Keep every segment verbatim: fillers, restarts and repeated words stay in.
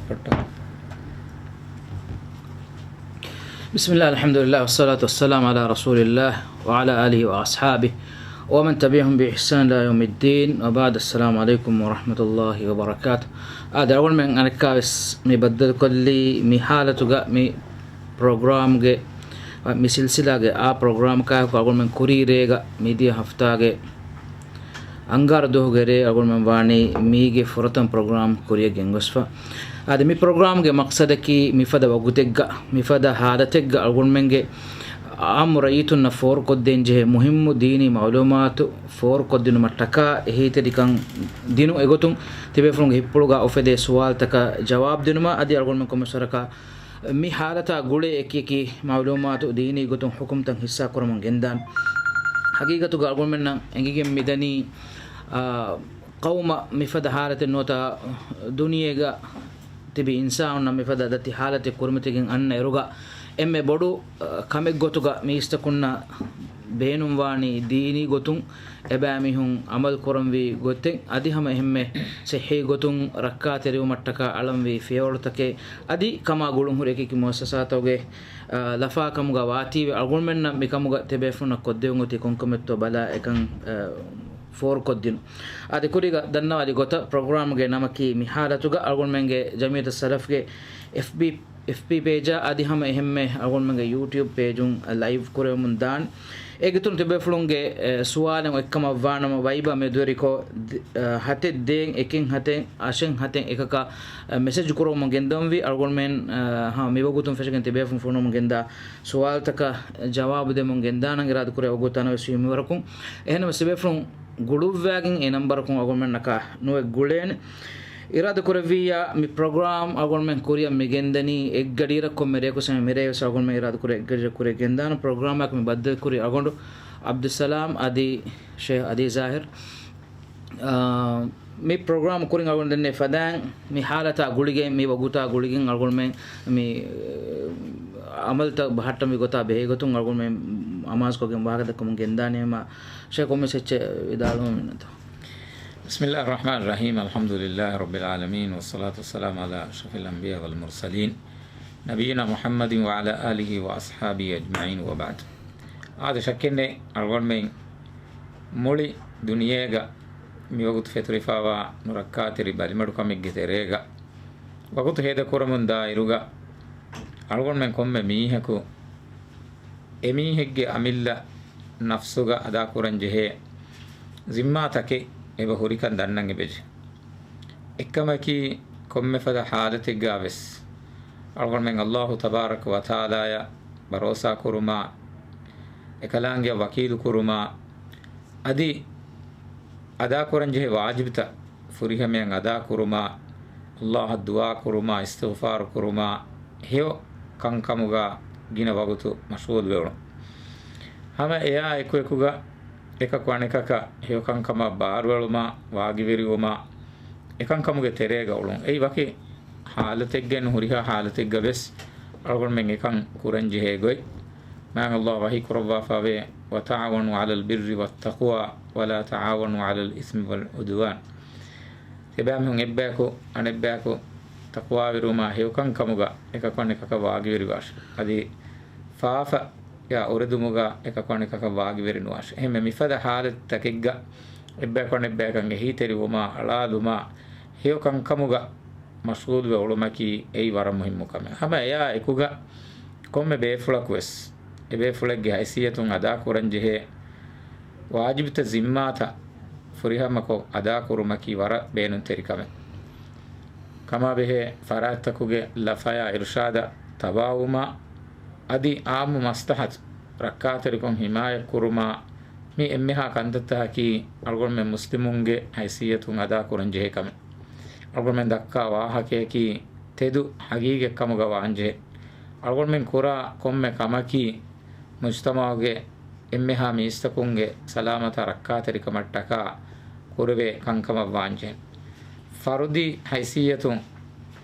بسم الله، الحمد لله، والصلاة والسلام على رسول الله وعلى آله وأصحابه ومن تبعهم بإحسان إلى يوم الدين، وبعد، السلام عليكم ورحمة الله وبركاته. އާދެ، އަޅުގަނޑުމެން އަނެއްކާވެސް މި ބައްދަލުކޮށްލީ މި ހާލަތުގަ މި ޕްރޮގްރާމްގެ، މި ސިލްސިލާގެ އާ ޕްރޮގްރާމަކާއެކު އަޅުގަނޑުމެން ކުރީ ރޭގަ މިދިޔަ ހަފްތާގެ އަންގާރަ ދުވަހުގެ ރޭ އަޅުގަނޑުމެން ވާނީ މީގެ ފުރަތަމަ ޕްރޮގްރާމް ކުރިއަށް ގެންގޮސްފަ. އާދެ، މި ޕްރޮގްރާމްގެ މަޤްޞަދަކީ މިފަދަ ވަގުތެއްގަ، މިފަދަ ހާލަތެއްގަ އަޅުގަނޑުމެންގެ އާއްމު ރައްޔިތުންނަށް ފޯރުކޮށްދޭން ޖެހޭ މުހިއްމު ދީނީ މަޢުލޫމާތު ފޯރުކޮށްދިނުމަށްޓަކާ އެހީތެރިކަން ދިނުން އެގޮތުން ތިބޭފުޅުންގެ ހިތްޕުޅުގަ އުފެދޭ ސުވާލުތަކަށް ޖަވާބު ދިނުމަށް އަދި އަޅުގަނޑުމެން ކޮންމެސް ވަރަކަށް މި ހާލަތާ ގުޅޭ އެކި އެކި މަޢުލޫމާތު ދީނީ ގޮތުން ޙުކުމްތައް ޙިއްޞާ ކުރަމުން ގެންދާނެ. ޙަޤީޤަތުގަ އަޅުގަނޑުމެންނަށް އެނގިގެން މިދަނީ، އާ، ޤައުމަށް މިފަދަ ޙާލަތެއް ނުވަތަ ދުނިޔޭގަ ތިބި އިންސާނުންނަށް މިފަދަ ދަތި ޙާލަތެއް ކުރިމަތިގެން އަންނަ އިރުގަ އެންމެ ބޮޑު، އަ، ކަމެއްގޮތުގަ މީސްތަކުންނަށް ބޭނުންވާނީ ދީނީ ގޮތުން އެބައިމީހުން ޢަމަލު ކުރަންވީ ގޮތެއް އަދި ހަމަ އެހެންމެ ޞިއްޙީ ގޮތުން ރައްކާތެރިވުމަށްޓަކާ އަޅަންވީ ފިޔަވަޅުތަކެއް އަދި ކަމާ ގުޅުންހުރި އެކި އެކި މުއައްސަސާތަކުގެ، އާ، ލަފާކަމުގަ ވާތީވެ އަޅުގަނޑުމެންނަށް މިކަމުގަ ތިބޭފުޅުންނަށް ކޮށްދެވުން އޮތީ ކޮންކަމެއްތޯ ބަލާ އެކަން، އާ، ފޯރުކޮށްދިނުން. އާދެ، ކުރީގަ ދަންނަވާލި ގޮތަށް ޕްރޮގްރާމްގެ ނަމަކީ މި ހާލަތުގަ އަޅުގަނޑުމެންގެ ޖަމްޢިއްޔަތުއް ސަލަފްގެ އެފްބީ އެފްބީ ޕޭޖާ އަދި ހަމަ އެހެންމެ އަޅުގަނޑުމެންގެ ޔޫޓިއުބް ޕޭޖުން ލައިވް ކުރެވެމުން ދާން. އޭގެ އިތުރުން ތިބޭފުޅުންގެ، އެ، ސުވާލުން އެއްކަމަށްވާނަމަ ވައިބާ މެދުވެރިކޮށް، ދ-، އަ، ހަތެއް ދޭއް އެކެއް ހަތެއް އަށެއް ހަތެއް އެކަކަށް، އަ، މެސެޖް ކުރަމުން ގެންދަވަންވީ. އަޅުގަނޑުމެން، އަ، ހަމަ މިވަގުތުން ފެށިގެން ތިބޭފުޅުން ފޮނުވަމުން ގެންދާ ސުވާލުތަކަށް ޖަވާބު ދެމުން ގެންދާނަން އިރާދަކުރޭ ވަގުތު ތަނަވަސްވީ މިވަރަކުން. އެހެންނަމަ ތިބޭފުޅުން ގުޅުއްވާގެން އެ ނަންބަރަކުން އަޅުގަނޑުމެންނަކާ ނުވެ ގުޅޭނެ. އިރާދަކުރެއްވިއްޔާ މި ޕްރޮގްރާމް އަޅުގަނޑުމެން ކުރިއަށް މި ގެންދަނީ އެއްގަޑިއިރަށް ކޮންމެ ރެއަކު ސަމި މިރޭވެސް އަޅުގަނޑުމެން އިރާދަކުރެ އެއްގަޑިއިރަށް ކުރިއަށް ގެންދާނަ ޕްރޮގްރާމަކަށް މި ބައްދަލުކުރި އަޅުގަނޑު ޢަބްދުއްސަލާމް އަދި ޝޭޚް އަދީ ޒާހިރް. އާ، މި ޕްރޮގްރާމް ކުރިން އަޅުގަނޑު ދެންނެވި ފަދައިން މި ހާލަތާ ގުޅިގެން މި ވަގުތާ ގުޅިގެން އަޅުގަނޑުމެން މި، އަ، ޢަމަލުތައް ބަހައްޓަންވީ ގޮތާ ބެހޭ ގޮތުން އަޅުގަނޑުމެން އަމާޒުކޮށްގެން ވާހަކަދައްކަމުން ގެންދާނީމަ ޝޭޚް ކޮންމެސް އެއްޗެއް ވިދާޅުވަމުން މިންނަތު. بسم الله الرحمن الرحيم، الحمد لله رب العالمين، والصلاة والسلام على أشرف الأنبياء والمرسلين، نبينا محمد وعلى آله وأصحابه أجمعين، وبعد. އާދެ، ޝައްކެއްނެތް އަޅުގަނޑުމެން މުޅި ދުނިޔޭގަ މިވަގުތު ފެތުރިފައިވާ ނުރައްކާތެރި ބަލިމަޑުކަމެއްގެ ތެރޭގަ ވަގުތު ހޭދަކުރަމުން ދާ އިރުގަ އަޅުގަނޑުމެން ކޮންމެ މީހަކު އެމީހެއްގެ އަމިއްލަ ނަފްސުގަ އަދާކުރަން ޖެހޭ ޒިންމާތަކެއް އެބަ ހުރިކަން ދަންނަން އެބަޖެހޭ. އެއްކަމަކީ، ކޮންމެފަދަ ޙާލަތެއްގަ ވެސް އަޅުގަނޑުމެން ﷲ ތަބާރަކަ ވަތަޢާލާއަށް ބަރޯސާ ކުރުމާ، އެކަލާނގެއަށް ވަކީލު ކުރުމާ، އަދި އަދާކުރަން ޖެހޭ ވާޖިބުތައް ފުރިހަމަޔަށް އަދާކުރުމާ، ﷲ އަށް ދުޢާ ކުރުމާ، އިސްތިޣްފާރު ކުރުމާ، ހެޔޮ ކަންކަމުގަ ގިނަ ވަގުތު މަޝްޣޫލުވެވުނު. ހަމަ އެއާ އެކުއެކުގަ އެކަކު އަނެކަކަށް ހެޔޮ ކަންކަމަށް ބާރުއެޅުމާ، ވާގިވެރިވުމާ، އެކަންކަމުގެ ތެރޭގަ އުޅުން. އެއީ ވަކި ޙާލަތެއްގައެއްނު، ހުރިހާ ޙާލަތެއްގަ ވެސް އަޅުގަނޑުމެން އެކަން ކުރަން ޖެހޭ ގޮތް. މާތް ﷲ ވަޙީ ކުރައްވާފައިވޭ، وتعاونوا على البر والتقوى ولا تعاونوا على الإثم والعدوان. ތިބާމީހުން އެއްބަޔަކު އަނެއްބަޔަކު ތަޤްވާވެރިވުމާ ހެޔޮކަންކަމުގަ އެކަކު އަނެކަކަށް ވާގިވެރިވާށި. އަދި ފާފައާ އުރެދުމުގަ އެކަކު އަނެކަކަށް ވާގިވެރިނުވާށި. އެހެންމެ މިފަދަ ޙާލަތްތަކެއްގަ އެއްބަޔަކު އަނެއްބަޔަކަށް އެހީތެރިވުމާ، އަޅާލުމާ، ހެޔޮކަންކަމުގަ މަޝްޣޫލުވެ އުޅުމަކީ އެއީ ވަރަށް މުހިއްމު ކަމެއް. ހަމަ އެއާ އެކުގަ ކޮންމެ ބޭފުޅަކުވެސް އެބޭފުޅެއްގެ ހައިސިއްޔަތުން އަދާކުރަންޖެހޭ ވާޖިބުތައް، ޒިންމާތައް ފުރިހަމަކޮށް އަދާކުރުމަކީ ވަރަށް ބޭނުންތެރި ކަމެއް. ކަމާބެހޭ ފަރާތްތަކުގެ ލަފަޔާ އިރުޝާދަށް ތަބާވުމާ، އަދި އާއްމު މަސްލަހަތު ރައްކާތެރިކޮށް ހިމާޔަތްކުރުމާ، މި އެންމެހާ ކަންތައްތަކަކީ އަޅުގަނޑުމެން މުސްލިމުންގެ ހައިސިއްޔަތުން އަދާކުރަންޖެހޭ ކަމެއް. އަޅުގަނޑުމެން ދައްކާ ވާހަކަޔަކީ ތެދު ހަގީގަތްކަމުގަ ވާންޖެހޭ. އަޅުގަނޑުމެން ކުރާ ކޮންމެ ކަމަކީ މުޖްތަމަޢުގެ އެންމެހާ މީސްތަކުންގެ ސަލާމަތާ ރައްކާތެރިކަމަށްޓަކާ ކުރެވޭ ކަންކަމަށް ވާންޖެހޭ. ފަރުދީ ހައިސިއްޔަތުން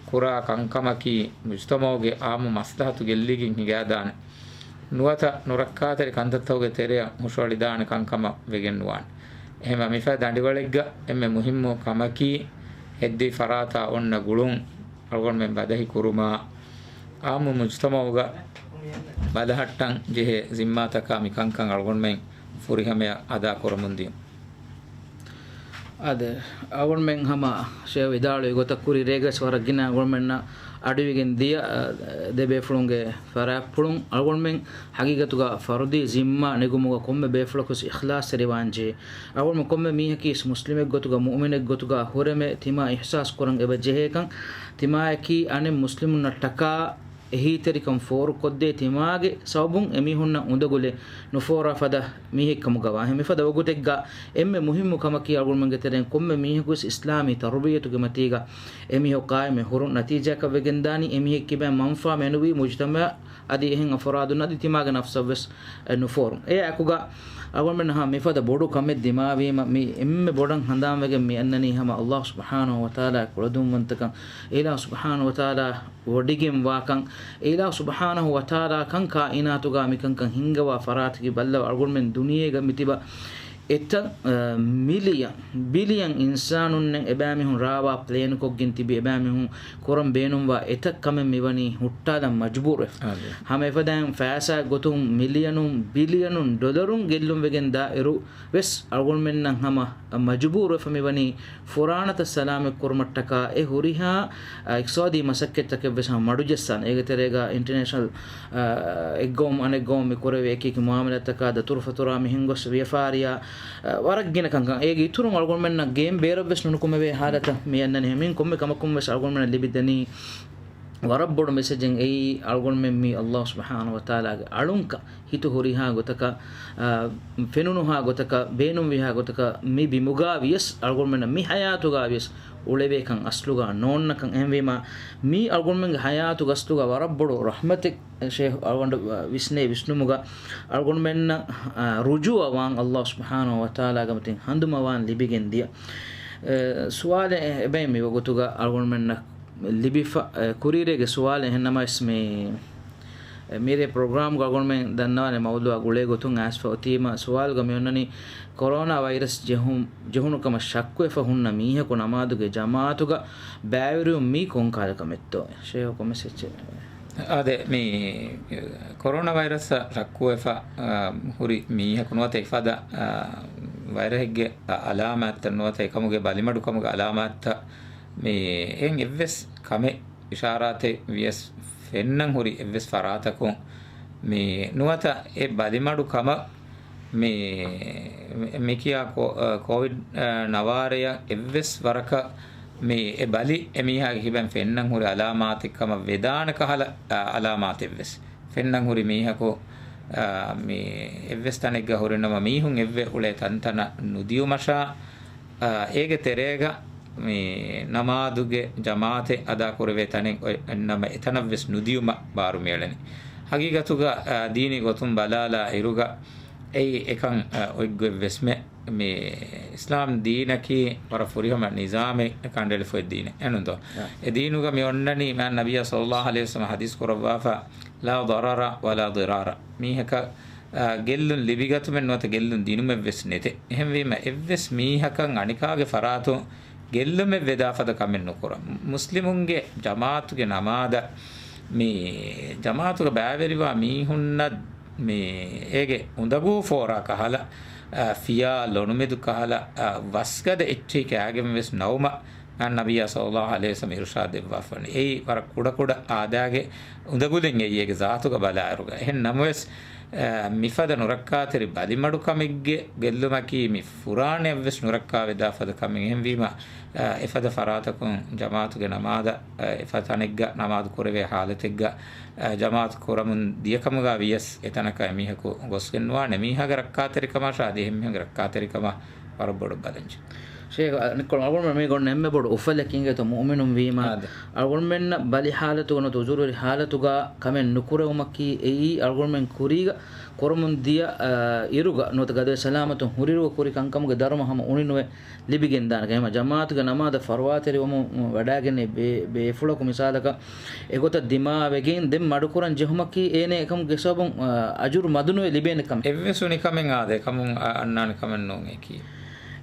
ކުރާ ކަންކަމަކީ މުޖްތަމަޢުގެ އާއްމު މަސްލަހަތު ގެއްލިގެން ހިނގާދާނެ. ނުވަތަ ނުރައްކާތެރި ކަންތައްތަކުގެ ތެރެއަށް ހުށައަޅިދާނެ ކަންކަމަށް ވެގެންނުވާނެ. އެހެންވީމަ މިފަދަ ދަނޑިވަޅެއްގަ އެންމެ މުހިއްމު ކަމަކީ ހެއްދެވި ފަރާތާ އޮންނަ ގުޅުން. އަޅުގަނޑުމެން ބަދަހި ކުރުމާ، އާއްމު މުޖްތަމަޢުގަ ބަލަހައްޓަން ޖެހޭ ޒިންމާތަކާ މި ކަންކަން އަޅުގަނޑުމެން ފުރިހަމަޔަށް އަދާ ކުރަމުން ދިޔުން. އާދެ، އަޅުގަނޑުމެން ހަމަ ޝޭޚް ވިދާޅުވި ގޮތަށް ކުރި ރޭގަސް ވަރަށް ގިނަ އަޅުގަނޑުމެންނަށް އަޑުއިވިގެން ދިޔަ، އަ، ދެ ބޭފުޅުންގެ ފަރާތްޕުޅުން އަޅުގަނޑުމެން ހަގީގަތުގަ ފަރުދީ ޒިންމާ ނެގުމުގަ ކޮންމެ ބޭފުޅަކުވެސް އިޚްލާޞްތެރިވާން ޖެހޭ. އަޅުގަނޑުމެން ކޮންމެ މީހަކީ މުސްލިމެއްގޮތުގަ، މުއުމިނެއްގޮތުގަ ހުރެމެ ތިމާ އިޙްސާސް ކުރަން އެބަ ޖެހޭކަން، ތިމާޔަކީ އަނެއް މުސްލިމުންނަށްޓަކާ އެހީތެރިކަން ފޯރުކޮށްދޭ، ތިމާގެ ސަބަބުން އެމީހުންނަށް އުނދަގުލެއް ނުފޯރާ ފަދަ މީހެއްކަމުގަ ވާހެން. މިފަދަ ވަގުތެއްގަ އެންމެ މުހިއްމު ކަމަކީ އަޅުގަނޑުމެންގެ ތެރެއިން ކޮންމެ މީހަކުވެސް އިސްލާމީ ތަރުބިޔަތުގެ މަތީގަ އެމީހަކު ޤާއިމެއް ހުރުން ނަތީޖާއަކަށް ވެގެންދާނީ، އެމީހެއް ކިބައިން މަންފާ މެނުވީ މުޖްތަމަޢަށް އަދި އެހެން އަފްރާދުން އަދި ތިމާގެ ނަފްސަށްވެސް ނުފޯރުން. އެ އެކުގަ އަޅުގަނޑުމެން ހަމަ މިފަދަ ބޮޑު ކަމެއް ދިމާވީމަ، މި އެންމެ ބޮޑަށް ހަނދާންވެގެން މި އަންނަނީ ހަމަ ﷲ ސުބްޙާނަހޫ ވަތަޢާލާ ކުޅަދުންވަންތަކަން، އިލާހު ސުބްޙާނަހޫ ވަތަޢާލާ ވޮޑިގެންވާކަން، އިލާހު ސުބްޙާނަހޫ ވަތަޢާލާ ކަން ކާއިނާތުގަ މިކަންކަން ހިންގަވާ ފަރާތަކީ ބައްލަވާ އަޅުގަނޑުމެން ދުނިޔޭގަ މިތިބަ އެތައް، އަ، މިލިއަން، ބިލިއަން އިންސާނުންނެއް އެބައިމީހުން ރާވާ ޕްލޭނުކޮށްގެން ތިބި އެބައިމީހުން ކުރަން ބޭނުންވާ އެތައް ކަމެއް މިވަނީ ހުއްޓާލަން މަޖުބޫރުވެފަ. އާދެ. ހަމަ އެފަދައިން ފައިސާ ގޮތުން މިލިއަނުން، ބިލިއަނުން ޑޮލަރުން ގެއްލުންވެގެން ދާ އިރު ވެސް އަޅުގަނޑުމެންނަށް ހަމަ މަޖުބޫރުވެފަ މިވަނީ ފުރާނަތައް ސަލާމަތް ކުރުމަށްޓަކާ އެ ހުރިހާ، އަ، އިޤްތިޞާދީ މަސައްކަތްތަކެއް ވެސް ހަމަ މަޑުޖައްސާނެ. އޭގެ ތެރޭގަ އިންޓަރނޭޝަނަލް، އަ، އެއްގައުމު އަނެއްގައުމު މި ކުރެވޭ އެކި އެކި މުއާމަލާތްތަކާ ދަތުރުފަތުރާ މިހެން ގޮސް ވިޔަފާރިއާ، އަ، ވަރަށް ގިނަ ކަންކަން. އޭގެ އިތުރުން އަޅުގަނޑުމެންނަށް ގޭން ބޭރަށް ވެސް ނުނުކުމެވޭ ހާލަތަށް މި އަންނަނީ. ހަމަ މިއިން ކޮންމެ ކަމަކުން ވެސް އަޅުގަނޑުމެންނަށް ލިބިދެނީ ވަރަށް ބޮޑު މެސެޖެއް. އެއީ އަޅުގަނޑުމެން މީ ﷲ ސުބްޙާނަހޫ ވަތަޢާލާގެ އަޅުންކަން. ހިތު ހުރިހާ ގޮތަކަށް، އާ، ފެނުނުހާ ގޮތަކަށް، ބޭނުންވިހާ ގޮތަކަށް މި ބިމުގާ ވިޔަސް އަޅުގަނޑުމެންނަށް މި ޙަޔާތުގާ ވިޔަސް އުޅެވޭކަން އަސްލުގާ ނޯންނަކަން. އެހެންވީމާ، މީ އަޅުގަނޑުމެންގެ ޙަޔާތުގެ އަސްލުގާ ވަރަށް ބޮޑު ރަޙްމަތެއް. ޝޭޚް އަޅުގަނޑު ވިސްނޭ ވިސްނުމުގަ އަޅުގަނޑުމެންނަށް، އާ، ރުޖޫޢަ ވާން ﷲ ސުބްޙާނަހޫ ވަތަޢާލާގެ މަތިން ހަނދުމަވާން ލިބިގެން ދިޔަ، އެ، ސުވާލެއް އެބައި މި ވަގުތުގަ އަޅުގަނޑުމެންނަށް ލިބިފަ، އެ، ކުރީރޭގެ ސުވާލެއް. އެހެންނަމަވެސް މި، އެ، މިރޭ ޕްރޮގްރާމްގަ އަޅުގަނޑުމެން ދަންނަވާނެ މައުޟޫޢާ ގުޅޭ ގޮތުން އައިސްފަ އޮތީމަ، ސުވާލުގަ މި އޮންނަނީ ކޮރޯނާ ވައިރަސް ޖެހުން، ޖެހުނު ކަމަށް ޝައްކުވެފަ ހުންނަ މީހަކު ނަމާދުގެ ޖަމާޢަތުގަ ބައިވެރިވުން މީ ކޮން ކަހަލަ ކަމެއްތޯ؟ ޝޭޚް ކޮމެސް އެއްޗެއް. އާދެ، މި ކޮރޯނާ ވައިރަސްއަށް ޝައްކުވެފަ، އާ، ހުރި މީހަކު ނުވަތަ އެފަދަ، އާ، ވައިރަހެއްގެ އަ-، އަލާމާތްތައް ނުވަތަ އެކަމުގެ ބަލިމަޑުކަމުގެ އަލާމާތްތައް މި އެހެން އެއްވެސް ކަމެއް އިޝާރާތެއް ވިޔަސް ފެންނަން ހުރި އެއްވެސް ފަރާތަކުން މި ނުވަތަ އެ ބަލިމަޑު ކަމަށް މި، މި، މިކިޔާ ކޯ-، ކޯވިޑް ނަވާރަޔަށް އެއްވެސް ވަރަކަށް މި އެ ބަލި އެ މީހާގެ ކިބައިން ފެންނަން ހުރި އަލާމާތެއް ކަމަށް ވެދާނެ ކަހަލަ، އަ، އަލާމާތެއްވެސް ފެންނަން ހުރި މީހަކު، އާ، މި އެއްވެސް ތަނެއްގަ ހުރިނަމަ މީހުން އެއްވެ އުޅޭ ތަންތަނަށް ނުދިޔުމަށާ، އާ، އޭގެ ތެރޭގަ މި ނަމާދުގެ ޖަމާޢަތެއް އަދާ ކުރެވޭ ތަނެއް އޮތް ނަމަ އެތަނަށްވެސް ނުދިޔުމަށް ބާރު މިއެޅެނީ. ހަގީގަތުގަ، އާ، ދީނީ ގޮތުން ބަލާލާ އިރުގަ އެއީ އެކަން، އާ، އޮތްގޮތްވެސްމެ މި އިސްލާމް ދީނަކީ ވަރަށް ފުރިހަމަ ނިޒާމެއް ކަނޑައެޅިފައި ދީނެއް އެނުންތޯ؟ އާ. އެ ދީނުގަ މި އޮންނަނީ މާ ނަބިއްޔާ ޞައްލައްލާހު ޢަލައިހި ވަސައްލަމަ ޙަދީޘް ކުރައްވާފަ، لا ضرر ولا ضرار. މީހަކަށް، އާ، ގެއްލުން ލިބިގަތުމެއް ނުވަތަ ގެއްލުން ދިނުމެއްވެސް ނެތޭ. އެހެންވީމަ އެއްވެސް މީހަކަށް އަނެކާގެ ފަރާތުން ގެއްލުމެއް ވެދާފަދަ ކަމެއް ނުކުރަން. މުސްލިމުންގެ ޖަމާޢަތުގެ ނަމާދަށް މި ޖަމާޢަތުގަ ބައިވެރިވާ މީހުންނަށް މި އޭގެ އުނދަގޫ ފޯރާ ކަހަލަ، އާ، ފިޔާ ލޮނުމެދު ކަހަލަ، އާ، ވަސްގަދަ އެއްޗެހި ކާގެން ވެސް ނައުމަށް ނަބިއްޔާ ޞައްލައްލާހު ޢަލައިހި ވަސައްލަމަ އިރުޝާދު ދެއްވާފަވަނީ. އެއީ ވަރަށް ކުޑަކުޑަ އާދައިގެ އުނދަގުލެއް އެއީ އޭގެ ޒާތުގަ ބަލާއިރުގަ. އެހެން ނަމަވެސް، އާ، މިފަދަ ނުރައްކާތެރި ބަލިމަޑުކަމެއްގެ ގެއްލުމަކީ މި ފުރާނަޔަށްވެސް ނުރައްކާވެދާފަދަ ކަމެއް. އެހެންވީމަ، އާ، އެފަދަ ފަރާތަކުން ޖަމާޢަތުގެ ނަމާދަށް، އާ، އެފަދަ ތަނެއްގަ ނަމާދު ކުރެވޭ ޙާލަތެއްގަ، އާ، ޖަމާޢަތު ކުރަމުން ދިޔަކަމުގަ ވިޔަސް އެތަނަކަށް އެމީހަކު ގޮސްގެން ނުވާނެ. މީހާގެ ރައްކާތެރިކަމާ ޝާދި އެހެންމީހުންގެ ރައްކާތެރިކަމާ ވަރަށް ބޮޑު ބަލަންޖެ. ޝޭޚް، އަނެއްކޮޅު އަޅުގަނޑުމެން މީގަ އޮންނަ އެންމެ ބޮޑު އުފަލަކީ އިނގޭތޯ މުއުމިނުން ވީމާ، އާދެ. އަޅުގަނޑުމެންނަށް ބަލި ޙާލަތުގަ ނުވަތަ އުޒުރުވެރި ޙާލަތުގަ ކަމެއް ނުކުރެވުމަކީ އެއީ އަޅުގަނޑުމެން ކުރީގަ ކުރަމުން ދިޔަ، އާ، އިރުގަ ނުވަތަ ގަދަވެ ސަލާމަތުން ހުރިއިރުގަ ކުރި ކަންކަމުގެ ދަރުމަ ހަމަ އުނިނުވެ ލިބިގެންދާނެ ކަމެއް. ހަމަ ޖަމާޢަތުގެ ނަމާދަށް ފަރުވާތެރިވަމުން ވަޑައިގެންނެވި ބޭ-، ބޭފުޅަކު މިސާލަކަށް އެގޮތަށް ދިމާވެގެން ދެން މަޑުކުރަން ޖެހުމަކީ އޭނަ އެކަމުގެ ސަބަބުން، އާ، އަޖުރު މަދުނުވެ ލިބޭނެ ކަމެއް. އެއްވެސް އުނިކަމެއް އާދެ، ކަމުން އަ-، އަންނާނެ ކަމެއް ނޫން އެކީ.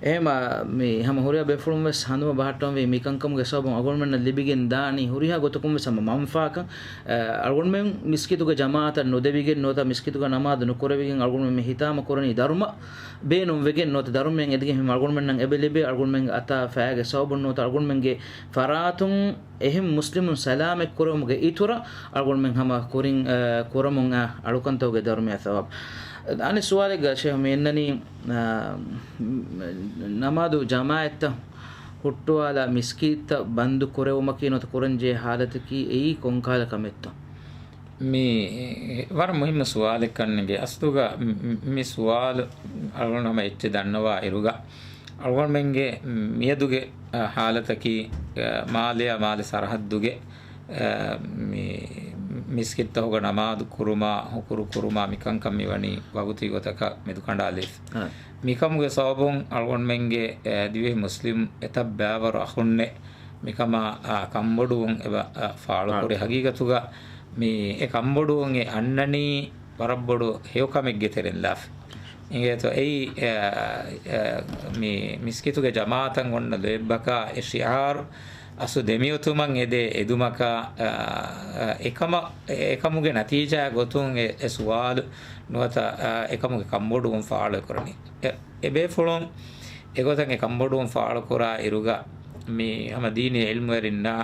އެހެމަ މި ހަމަ ހުރިހާ ބޭފުޅުން ވެސް ހަނދުމަ ބަހައްޓަންވީ މިކަންކަމުގެ ސަބަބުން އަޅުގަނޑުމެންނަށް ލިބިގެން ދާނީ ހުރިހާ ގޮތަކުން ވެސް ހަމަ މަންފާކަން. އަ، އަޅުގަނޑުމެން މިސްކިތުގެ ޖަމާއަތަށް ނުދެވިގެން ނުވަތަ މިސްކިތުގަ ނަމާދު ނުކުރެވިގެން އަޅުގަނޑުމެން މި ހިތާމަ ކުރަނީ ދަރުމަ ބޭނުން ވެގެން ނުވަތަ ދަރުމައިން އެދިގެން ހިމެން އަޅުގަނޑުމެންނަށް އެބަ ލިބޭ އަޅުގަނޑުމެންގެ އަތާ ފައިގެ ސަބަބުން ނުވަތަ އަޅުގަނޑުމެންގެ ފަރާތުން އެހެން މުސްލިމުން ސަލާމަތް ކުރެވުމުގެ އިތުރަށް އަޅުގަނޑުމެން ހަމަ ކުރިން، އަ، ކުރަމުން އަ، އަޅުކަންތަކުގެ ދަރުމަޔާ ސަވާބު. އަނެއް ސުވާލެއްގަ ޝޭހް މި އެންނަނީ، އަ، ނަމާދު ޖަމާއަތްތައް ހުއްޓުވާލާ މިސްކިތްތައް ބަންދު ކުރެވުމަކީ ނުވަތަ ކުރަންޖެހޭ ހާލަތަކީ އެއީ ކޮންކަހަލަ ކަމެއްތޯ؟ މި ވަރަށް މުހިއްމު ސުވާލެއް ކަންނޭނގެ. އަސްލުގަ މި، މި، މި ސުވާލު އަޅުގަނޑު ހަމަ އެއްޗެއް ދަންނަވާ އިރުގަ، އަޅުގަނޑުމެންގެ މިއަދުގެ، އަ، ހާލަތަކީ، އަ، މާލެއާ މާލެ ސަރަހައްދުގެ، އަ، މި މިސްކިތްތަކުގަ ނަމާދު ކުރުމާ، ހުކުރު ކުރުމާ މިކަންކަން މިވަނީ ވަގުތީ ގޮތަކަށް މެދުކަނޑާލީފަ. އަ. މިކަމުގެ ސަބަބުން އަޅުގަނޑުމެންގެ، އަ، ދިވެހި މުސްލިމް އެތައް ބައިވަރު އަޚުންނެއް މިކަމާ، އާ، ކަންބޮޑުވުން އެބަ، އާ، ފާޅުކުރި. ފާޅުކުރި. ހަގީގަތުގަ މި އެ ކަންބޮޑުވުން އެ އަންނަނީ ވަރަށް ބޮޑު ހެޔޮކަމެއްގެ ތެރެއިން ލާފަ. އިނގޭތޯ އެއީ، އާ، އާ، މި މިސްކިތުގެ ޖަމާއަތަށް އޮންނަ ލޯތްބަކާ އެ ޝިޢާރު އަސްލު ދެމިއޮތުމަށް އެދޭ އެދުމަކާ، އާ، އާ، އެކަމަށް، އެކަމުގެ ނަތީޖާ ގޮތުން އެ، އެ ސުވާލު ނުވަތަ، އާ، އެކަމުގެ ކަންބޮޑުވުން ފާޅުކުރަނީ. އެ، އެބޭފުޅުން އެގޮތަށް އެ ކަންބޮޑުވުން ފާޅުކުރާ އިރުގަ، މި ހަމަ ދީނީ ޢިލްމުވެރިންނާ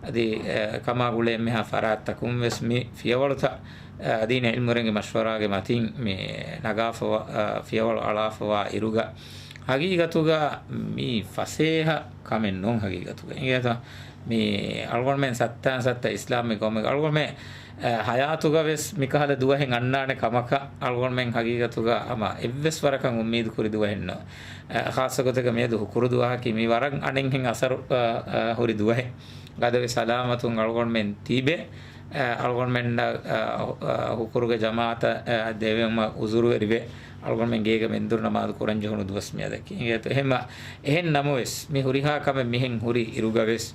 އަދި، އެ، ކަމާ ގުޅޭ އެންމެހާ ފަރާތްތަކުން ވެސް މި ފިޔަވަޅުތައް، އެ، ދީނީ ޢިލްމުވެރިންގެ މަޝްވަރާގެ މަތިން މި ނަގާފަވާ، އެ، ފިޔަވަޅު އަޅާފަވާ އިރުގަ، ހަގީގަތުގަ މީ ފަސޭހަ ކަމެއް ނޫން ހަގީގަތުގަ. އިނގޭތަ؟ މި އަޅުގަނޑުމެން ސައްތާން ސައްތަ އިސްލާމީ ގައުމެއް އަޅުގަނޑުމެން އެ، ހަޔާތުގަ ވެސް މިކަހަލަ ދުވަހެއް އަންނާނެ ކަމަކަށް އަޅުގަނޑުމެން ހަގީގަތުގަ ހަމަ އެއްވެސް ވަރަކަށް އުއްމީދު ކުރި ދުވަހެއް ނޫން. އެ، ޚާއްޞަ ގޮތެއްގަ މިއަދު ހުކުރު ދުވަހަކީ މި ވަރަށް އަނެއްހެން އަސަރު، އަ، އަ، ހުރި ދުވަހެއް. ގަދަވެ ސަލާމަތުން އަޅުގަނޑުމެން ތިބެ، އެ، އަޅުގަނޑުމެންނަށް، އަ، އަ، ހުކުރުގެ ޖަމާއަތަށް، އަ، ދެވެމަށް އުޒުރުވެރިވެ، އަޅުގަނޑުމެން ގޭގަ މެންދުރު ނަމާދު ކުރަން ޖެހުނު ދުވަސް މިއަދަކީ. އިނގޭތޯ އެހެން، އެހެން ނަމަވެސް މި ހުރިހާ ކަމެއް މިހެން ހުރި އިރުގަ ވެސް،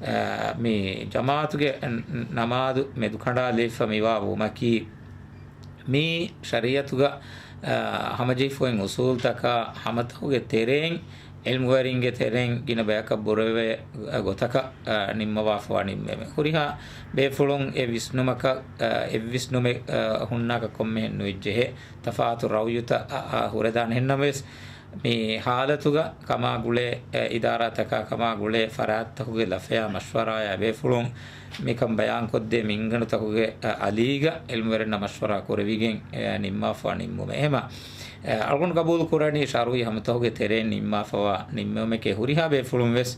އާ، މި ޖަމާއަތުގެ ނަ-، ނަމާދު މެދުކަނޑާލައިފަ މިވާ ވުމަކީ، މީ ޝަރީޢަތުގަ، އާ، ހަމަޖެހިފައި އުސޫލުތަކާ ހަމަތަކުގެ ތެރެއިން، ޢިލްމުވެރިންގެ ތެރެއިން ގިނަ ބަޔަކަށް ބުރެވޭ ގޮތަކަށް، އާ، ނިންމަވާފަވާ ނިންމެވެ. ހުރިހާ ބޭފުޅުން އެ ވިސްނުމަކަށް، އާ، އެއްވިސްނުމެއް، އާ، ހުންނާކަށް ކޮންމެހެން ނުއެއްޖެހޭ. ތަފާތު ރައުޔުތައް، އާ، އާ، ހުރެދާނެ. އެހެންނަމަވެސް، މި ހާލަތުގަ ކަމާ ގުޅޭ، އެ، އިދާރާތަކާ ކަމާ ގުޅޭ ފަރާތްތަކުގެ ލަފަޔާ މަޝްވަރާޔާ ބޭފުޅުން މިކަން ބަޔާންކޮށްދޭ މިންގަނޑުތަކުގެ، އެ، އަލީގަ ޢިލްމުވެރިންނާ މަޝްވަރާ ކުރެވިގެން، އެ، ނިންމާފަވާ ނިންމުމެއް. އެހެމަ، އެ، އަޅުގަނޑު ގަބޫލު ކުރަނީ ޝަރުޢީ ހަމަތަކުގެ ތެރެއިން ނިންމާފަވާ ނިންމެވުމެކޭ. ހުރިހާ ބޭފުޅުން ވެސް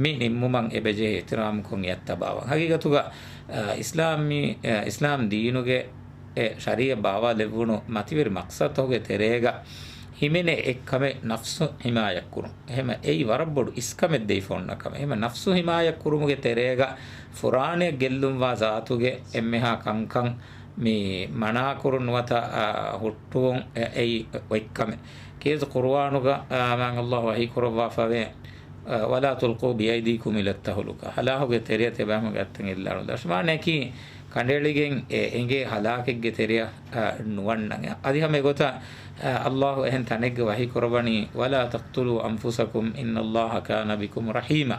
މި ނިންމުމަށް އެބަޖެހޭ އިޙްތިރާމުކޮށް އެއަށް ތަބާވަން. ހަގީގަތުގަ، އެ، އިސްލާމީ، އެ، އިސްލާމް ދީނުގެ އެ ޝަރީޢަތް ބާވާލެއްވުނު މަތިވެރި މަޤްޞަދުތަކުގެ ތެރޭގަ ހިމެނޭ އެއްކަމެއް ނަފްސު ހިމާޔަތްކުރުން. އެހެމަ އެއީ ވަރަށް ބޮޑު އިސްކަމެއް ދެވިފަ އޮންނަ ކަމެއް. އެހެމަ ނަފްސު ހިމާޔަތްކުރުމުގެ ތެރޭގަ ފުރާނައަށް ގެއްލުންވާ ޒާތުގެ އެންމެހާ ކަންކަން މި މަނާކުރުން ނުވަތަ، އާ، ހުއްޓުވުން އެ-، އެއީ އޮތްކަމެއް. ކީރިތި ޤުރުއާނުގަ، އާ، މާތް ﷲ ވަޙީކުރައްވާފަވޭ، އާ، "ولا تلقوا بأيديكم إلى التهلكة." ހަލާކުގެ ތެރެއަށް ތިޔަބައިމީހުންގެ އަތްތައް އެއްލާނުލާށޭ. މާނައަކީ، ކަނޑައެޅިގެން އެ އެނގޭ ހަލާކެއްގެ ތެރެއަށް، އަ، ނުވަންނަން. އަދި ހަމަ އެގޮތަށް، އަ، ﷲ އެހެން ތަނެއްގަ ވަޙީ ކުރައްވަނީ، "ولا تقتلوا أنفسكم إن الله كان بكم رحيما."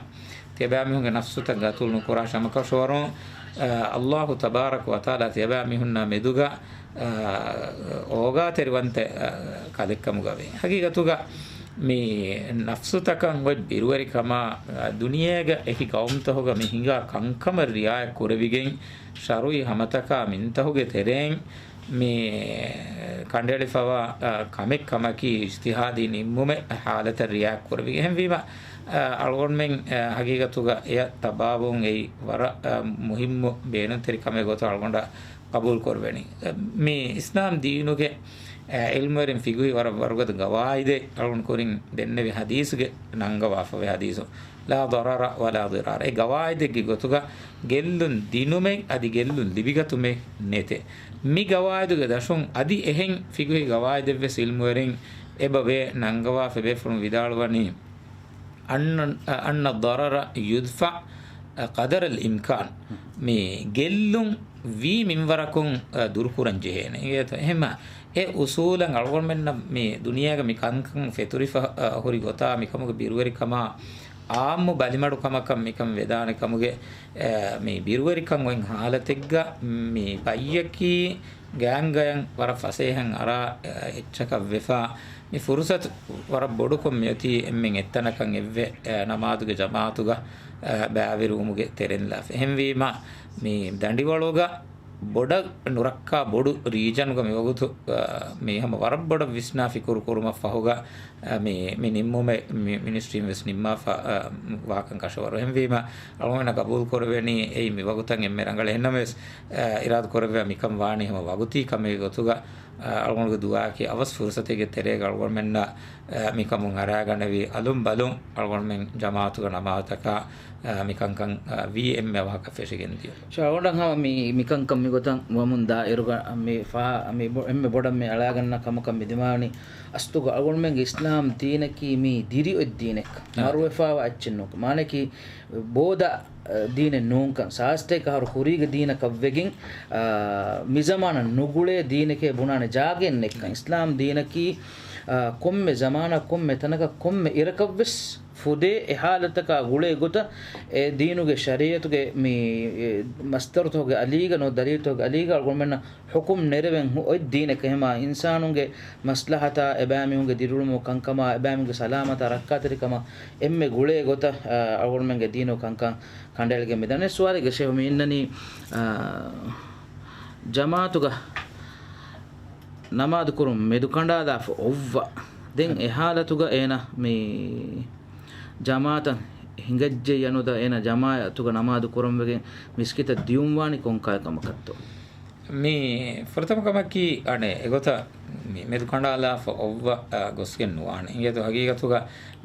ތިޔަބައިމީހުންގެ ނަފްސުތައް ގަތުލު ނުކުރާށޭ. ހަމަކަށަވަރުން، އަ، ﷲ ތަބާރަކަ ވަތަޢާލާ ތިޔަބައިމީހުންނާ މެދުގަ، އަ، އޯގާތެރިވަންތަ، އަ، ކަލެއްކަމުގަ ވޭ. ހަގީގަތުގަ މި ނަފްސުތަކަށް އޮތް ބިރުވެރިކަމާ، އަ، ދުނިޔޭގަ އެކި ގައުމުތަކުގަ މި ހިނގާ ކަންކަމަށް ރިޢާޔަތް ކުރެވިގެން، ޝަރުޢީ ހަމަތަކާ މިންތަކުގެ ތެރެއިން މި ކަނޑައެޅިފަވާ، އަ، ކަމެއް ކަމަކީ އިޖްތިހާދީ ނިންމުމެއް ހާލަތަށް ރިޢާޔަތް ކުރެވިގެން. އެހެންވީމަ، އަ، އަޅުގަނޑުމެން، އަ، ހަގީގަތުގަ އެއަށް ތަބާވުން އެއީ ވަރަށް، އަ، މުހިއްމު ބޭނުންތެރި ކަމެއް ގޮތަށް އަޅުގަނޑަށް ޤަބޫލު ކުރެވެނީ. މި އިސްލާމް ދީނުގެ، އެ، ޢިލްމުވެރިން ފިޤުހީ ވަރަށް ވަރުގަދަ ގަވާއިދެއް އަޅުގަނޑު ކުރިން ދެންނެވި ޙަދީޘްގެ ނަންގަވާފަވޭ ޙަދީޘު، "لا ضرر ولا ضرار." އެ ގަވާއިދެއްގެ ގޮތުގަ ގެއްލުން ދިނުމެއް އަދި ގެއްލުން ލިބިގަތުމެއް ނެތޭ. މި ގަވާއިދުގެ ދަށުން އަދި އެހެން ފިޤުހީ ގަވާއިދެއްވެސް ޢިލްމުވެރިން އެބަ ވޭ ނަންގަވާފަ ބޭފުޅުން ވިދާޅުވަނީ، أن، أن الضرر يدفع قدر الإمكان. މި ގެއްލުން ވީ މިންވަރަކުން، އަ، ދުރުކުރަން ޖެހޭނެ. އިނގޭތޯ؟ އެހެންމަ އެ އުސޫލަށް އަޅުގަނޑުމެންނަށް މި ދުނިޔޭގަ މި ކަންކަން ފެތުރިފަ، އަ، ހުރި ގޮތާ މިކަމުގެ ބިރުވެރިކަމާ އާއްމު ބަލިމަޑު ކަމަކަށް މިކަން ވެދާނެ ކަމުގެ، އަ، މި ބިރުވެރިކަން އޮތް ހާލަތެއްގަ މި ބައްޔަކީ ގާނގަޔަން ވަރަށް ފަސޭހަން އަރާ، އަ، އެއްޗަކަށް ވެފަ، މި ފުރުސަތު ވަރަށް ބޮޑުކޮށް މިއޮތީ އެންމެން އެއްތަނަކަށް އެއްވެ، އަ، ނަމާދުގެ ޖަމާއަތުގަ، އަ، ބައިވެރިވުމުގެ ތެރެއިން ލާފަ. އެހެންވީމަ، މި ދަނޑިވަޅުގަ ބޮޑަށް ނުރައްކާ ބޮޑު ރީޖަނުގަ މިވަގުތު، އަ، މި ހަމަ ވަރަށް ބޮޑަށް ވިސްނާ ފިކުރު ކުރުމަށް ފަހުގަ، އަ، މި، މި ނިންމުމެއް މި މިނިސްޓްރީން ވެސް ނިންމާފަ، އަ، ވާކަން ކަށަވަރު. އެހެންވީމަ، އަޅުގަނޑަށް ގަބޫލު ކުރެވެނީ އެއީ މި ވަގުތަށް އެންމެ ރަނގަޅަށް. އެހެންނަމަވެސް، އަ، އިރާދަ ކުރެއްވިޔާ މިކަން ވާނީ ހަމަ ވަގުތީ ކަމެއް ގޮތުގަ، އަ، އަޅުގަނޑުގެ ދުޢާއަކީ އަވަސް ފުރުސަތެއްގެ ތެރޭގަ އަޅުގަނޑުމެންނަށް، އަ، މިކަމުން އަރާގަނެވި އަލުން ބަލުން އަޅުގަނޑުމެން ޖަމާއަތުގަ ނަމާދަކާ، އަ، މިކަންކަން، އަ، ވީ އެންމެ އަވަހަކަށް ފެށިގެން ދިޔުން. ޝާ، އަޅުގަނޑަށް ހަމަ މި، މިކަންކަން މިގޮތަށް ވަމުން ދާއިރުގަ މި ފާ، މި ބޮ-، އެންމެ ބޮޑަށް މި އަޅާގަންނަ ކަމަކަށް މި ދިމާވަނީ އަސްލުގަ އަޅުގަނޑުމެންގެ އިސްލާމް ދީނަކީ މީ ދިރިއޮތް ދީނެއް. އާ. މަރުވެފާވާ އެއްޗެއް ނޫން. މާނައަކީ ބޯދަ، އަ، ދީނެއް ނޫންކަން. ސާސްތޭކަ އަހަރު ކުރީގެ ދީނަކަށްވެގެން، އާ، މިޒަމާނަށް ނުގުޅޭ ދީނެކޭ ބުނާނެ ޖާގައެއް ނެތްކަން. އިސްލާމް ދީނަކީ، އާ، ކޮންމެ ޒަމާނަށް، ކޮންމެ ތަނަކަށް، ކޮންމެ އިރަކަށްވެސް ފުދޭ އެ ހާލަތަކާ ގުޅޭ ގޮތަށް އެ ދީނުގެ ޝަރީޢަތުގެ މި، އެ، މަސްދަރުތަކުގެ އަލީގަ ނުވަތަ ދަލީލުތަކުގެ އަލީގަ އަޅުގަނޑުމެންނަށް ޙުކުމް ނެރެވެން ހު-، އޮތް ދީނެއް. އެހެމާ އިންސާނުންގެ މަސްލަހަތާ، އެބައިމީހުންގެ ދިރިއުޅުމުގެ ކަންކަމާ، އެބައިމީހުންގެ ސަލާމަތާ ރައްކާތެރިކަމަށް އެންމެ ގުޅޭ ގޮތަށް، އަ، އަޅުގަނޑުމެންގެ ދީނުގެ ކަންކަން ކަނޑައެޅިގެން މިދަނީ. ސުވާލެއްގެ ޝޭހު މި އިންނަނީ، އަ، ޖަމާއަތުގަ ނަމާދު ކުރުން މެދު ކަނޑާލާފަ އޮއްވަ. ދެން އެ ހާލަތުގަ އޭނަ މި ޖަމާއަތަށް ހިނގައްޖެއްޔާ ނުވަތަ އޭނަ ޖަމާއަތުގަ ނަމާދު ކުރަން ވެގެން މިސްކިތަށް ދިޔުން ވާނީ ކޮން ކަމަކަށްތޯ؟ މި ފުރަތަމަ ކަމަކީ، އަނެއް އެގޮތަށް މި މެދު ކަނޑާލާފަ އޮއްވަ، އަ، ގޮސްގެން ނުވާނެ. އިނގޭތޯ ހަގީގަތުގަ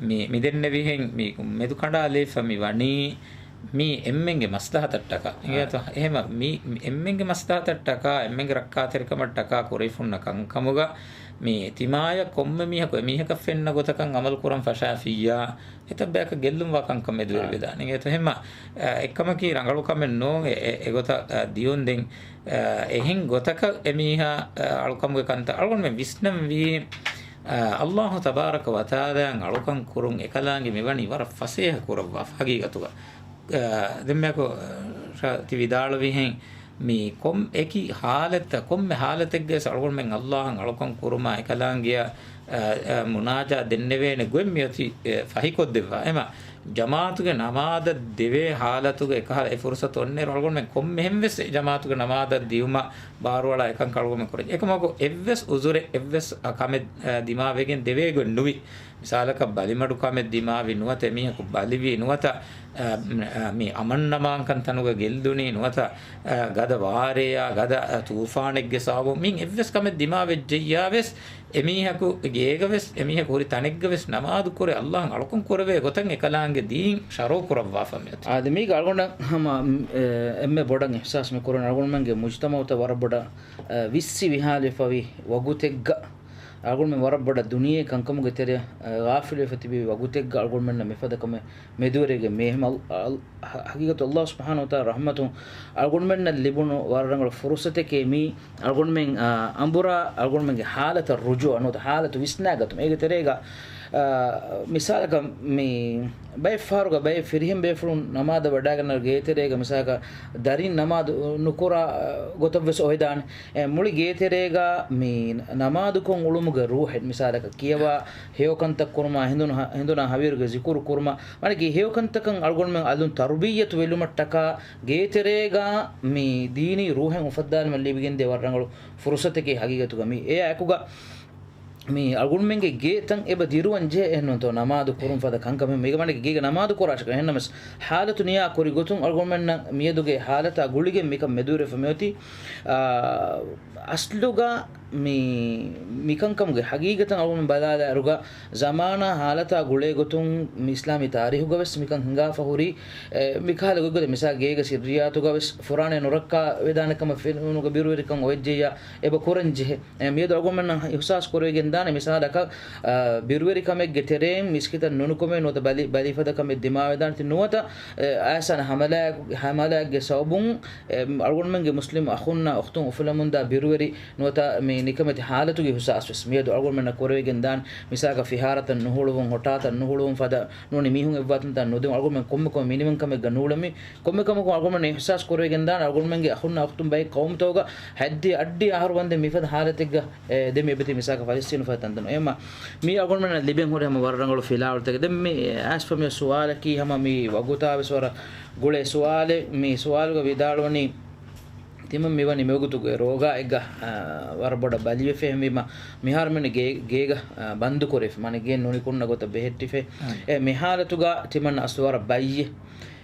މި، މި ދެންނެވިހެން މި މެދު ކަނޑާލީފަ މި ވަނީ މީ އެންމެންގެ މަސްލަހަތަށްޓަކާ. އިނގޭތޯ؟ އާ. އެހެމަ މީ އެންމެންގެ މަސްލަހަތަށްޓަކާ، އެންމެންގެ ރައްކާތެރިކަމަށްޓަކާ ކުރެވިފުންނަ ކަންކަމުގަ މި ތިމާޔަށް ކޮންމެ މީހަކު އެމީހަކަށް ފެންނަ ގޮތަކަށް އަމަލު ކުރަން ފަށާފިއްޔާ، އެތައް ބަޔަކަށް ގެއްލުންވާ ކަންކަން މެދުވެރިވެދާނެ. އާ. އިނގޭތޯ؟ އެހެމަ، އެއްކަމަކީ ރަނގަޅު ކަމެއް ނޫން އެ، އެ، އެގޮތަށް، އަ، ދިޔުން ދެން، އަ، އެހެން ގޮތަކަށް އެމީހާ، އަ، އަޅުކަމުގެ ކަންތައް އަޅުގަނޑުމެން ވިސްނަންވީ، އަ، އައްލާހު ތަބާރަކަ ވަތަޢާލާއަށް އަޅުކަން ކުރުން އެކަލާނގެ މިވަނީ ވަރަށް ފަސޭހަ ކުރައްވާފަ ހަގީގަތުގަ. އަ، ދެންމެއަކު، އަ، ތި ވިދާޅުވިހެން މި ކޮން އެކި ހާލަތްތައް، ކޮންމެ ހާލަތެއްގަވެސް އަޅުގަނޑުމެން އައްލާހަށް އަޅުކަން ކުރުމާ އެކަލާނގެއަށް، އަ، އަ، މުނާޖާ ދެންނެވޭނެ ގޮތް މިއޮތީ، އެ، ފަހިކޮށްދެއްވާ. އެމަ ޖަމާއަތުގެ ނަމާދަށް ދެވޭ ހާލަތުގަ އެކަހަލަ އެ ފުރުސަތު އޮންނައިރު އަޅުގަނޑުމެން ކޮންމެހެންވެސް އެ ޖަމާއަތުގެ ނަމާދަށް ދިޔުމަށް ބާރުއަޅާ އެކަންކަން އަޅުގަނޑުމެން ކުރަން. އެކަމަކު އެއްވެސް އުޒުރެއް، އެއްވެސް ކަމެއް، އަ، ދިމާވެގެން ދެވޭ ގޮތް ނުވި. މިސާލަކަށް ބަލިމަޑު ކަމެއް ދިމާވި ނުވަތަ އެމީހަކު ބަލިވީ ނުވަތަ، އަ، މި އަމަންއަމާންކަން ތަނުގަ ގެއްލުނީ ނުވަތަ، އަ، ގަދަ ވާރޭއާ ގަދަ، އަ، ތޫފާނެއްގެ ސަބަބުން މި އެއްވެސް ކަމެއް ދިމާވެއްޖެއްޔާވެސް، އެމީހަކު ގޭގަވެސް، އެމީހަކު ހުރި ތަނެއްގަވެސް ނަމާދު ކުރެ އައްލާހަށް އަޅުކަން ކުރެވޭ ގޮތަށް އެކަލާނގެ ދީން ޝަރުޢު ކުރައްވާފަ މިއޮތީ. އާދެ، މީގަ އަޅުގަނޑަށް ހަމަ، އެ، އެންމެ ބޮޑަށް އިޙްސާސް މި ކުރަން އަޅުގަނޑުމެންގެ މުޖުތަމަޢުތައް ވަރަށް ބޮޑަށް، އެ، ވިއްސި ވިހާލިފަވި ވަގުތެއްގަ، އަޅުގަނޑުމެން ވަރަށް ބޮޑަށް ދުނިޔޭ ކަންކަމުގެ ތެރެއަށް، އެ، ޣާފިލުވެފަ ތިބި ވަގުތެއްގަ އަޅުގަނޑުމެންނަށް މިފަދަ ކަމެއް މެދުވެރިގެ މޭހެމަ އަލް-، އަލް-، ހަ-، ހަގީގަތު އައްލާހު ސުބްޙާނަހު ވަތަޢާލާ ރަޙްމަތުން އަޅުގަނޑުމެންނަށް ލިބުނު ވަރަށް ރަނގަޅު ފުރުޞަތެކޭ މީ. އަޅުގަނޑުމެން، އާ، އަނބުރާ އަޅުގަނޑުމެންގެ ޙާލަތަށް ރުޖޫޢަ ނުވަތަ ޙާލަތު ވިސްނާގަތުމަށް. އޭގެ ތެރޭގަ، އާ، މިސާލަކަށް މި ބައެއް ފަހަރުގަ ބައެއް ފިރިހެން ބޭފުޅުން ނަމާދަށް ވަޑައިގަންނަ ގޭތެރޭގަ މިސާލަކަށް ދަރިން ނަމާދު ނުކުރާ ގޮތަށްވެސް އޮވެދާނެ. އެ، މުޅި ގޭތެރޭގަ މި ނަމާދުކޮށް އުޅުމުގެ ރޫޙެއް މިސާލަކަށް ކިޔަވާ ހެޔޮކަންތައް ކުރުމާ، ހިނދުން ހަ-، ހިނދުނާ ހަވީރުގެ ޒިކުރު ކުރުމާ، މާނައަކީ ހެޔޮކަންތަކަށް އަޅުގަނޑުމެން އަލުން ތަރުބިއްޔަތު ވެލުމަށްޓަކާ ގޭތެރޭގަ މި ދީނީ ރޫޙެއް އުފައްދާލުމަށް ލިބިގެންދޭ ވަރަށް ރަނގަޅު ފުރުޞަތެކޭ ހަގީގަތުގަ މީ. އެއާ އެކުގަ މި އަޅުގަނޑުމެންގެ ގޭތައް އެބަ ދިރުވަން ޖެހޭ އެހެންނޫންތޯ ނަމާދު ކުރުން ފަދަ ކަންކަމެއް މީގަ މަނެގެ ގޭގަ ނަމާދު ކުރާށެކޭ. އެހެންނަމަސް ޙާލަތު ނިޔާ ކުރި ގޮތުން އަޅުގަނޑުމެންނަށް މިއަދުގެ ޙާލަތާ ގުޅިގެން މިކަން މެދުވެރިވެފަ މިއޮތީ، އާ، އަސްލުގަ މި، މިކަންކަމުގެ ހަގީގަތަށް އަޅުގަނޑު ބަލާލާއިރުގަ، ޒަމާނާ ހާލަތާ ގުޅޭގޮތުން މި އިސްލާމީ ތާރީހުގަވެސް މިކަން ހިނގާފަ ހުރި، އެ، މިކަހަލަ ގޮތްގޮތަށް މިސާ ގޭގަ ސިއްރިއްޔާތުގަވެސް ފުރާނައެއް ނުރައްކާ ވެދާނެ ކަމަށް ފެނުނުގެ ބިރުވެރިކަން އޮވެއްޖެއްޔާ އެބަ ކުރަން ޖެހޭ. އެ، މިއަދު އަޅުގަނޑުމެންނަށް އިހުސާސް ކުރެވިގެންދާނެ މިސާލަކަށް، އަ، ބިރުވެރިކަމެއްގެ ތެރެއިން މިސްކިތަށް ނުނުކުމެ ނުވަތަ ބަލި، ބަލިފަދަ ކަމެއް ދިމާވެދާނެތީ ނުވަތަ، އެ، އާސާން ހަމަލާ، ހަމަލާއެއްގެ ސަބަބުން އެ، އަޅުގަނޑުމެންގެ މުސްލިމް އަޚުންނާ އުޚްތުން އުފުލަމުންދާ ބިރުވެރި ނުވަތަ މި ނިކަމެތި ހާލަތުގެ އިހުސާސް ވެސް މިއަދު އަޅުގަނޑުމެންނަށް ކުރެވިގެން ދާން. މިސާލަކަށް ފިހާރަތައް ނުހުޅުވުން، ހޮޓާތައް ނުހުޅުވުން ފަދަ ނޫނީ މީހުން އެއްވާތަންތަން ނުދިނުން، އަޅުގަނޑުމެން ކޮންމެ ކޮންމެ މިނިވަންކަމެއްގަ ނޫޅެމި، ކޮންމެ ކަމަކު އަޅުގަނޑުމެން އިހުސާސް ކުރެވިގެން ދާން އަޅުގަނޑުމެންގެ އަޚުންނާ އުޚްތުން ބައެއް ޤައުމުތަކުގަ ހައްދި އައްޑި އަހަރު ވަންދެން މިފަދަ ހާލަތެއްގަ އެ، ދެން މި އެބަތި މިސާލަކަށް ފަލަސްތީނު ފަދަ ތަންތަނު. އެހެންމަ މީ އަޅުގަނޑުމެންނަށް ލިބެން ހުރި ހަމަ ވަރަށް ރަނގަޅު ފިލާވަޅުތަކެއް. ދެން މި އައިސްފަ މި ސުވާލަކީ ހަމަ މި ވަގުތާ ވެސް ވަރަށް ގުޅޭ ސުވާލެއް. މި ސުވާލުގަ ވިދާޅުވަނީ، ތިމަން މިވަނީ މިވަގުތުގެ ރޯގާއެއްގަ، އާ، ވަރަށް ބޮޑަށް ބަލިވެފަ. އެހެންވީމަ މިހާރު މި ގޭ-، ގޭގަ، އާ، ބަންދުކުރެފަ. މާނަ ގެއެއް ނުނިކުންނަ ގޮތަށް ބެހެއްޓިފަ. އާ. އެ މިހާލަތުގަ ތިމަން އަސްލު ވަރަށް ބައްޔެއް.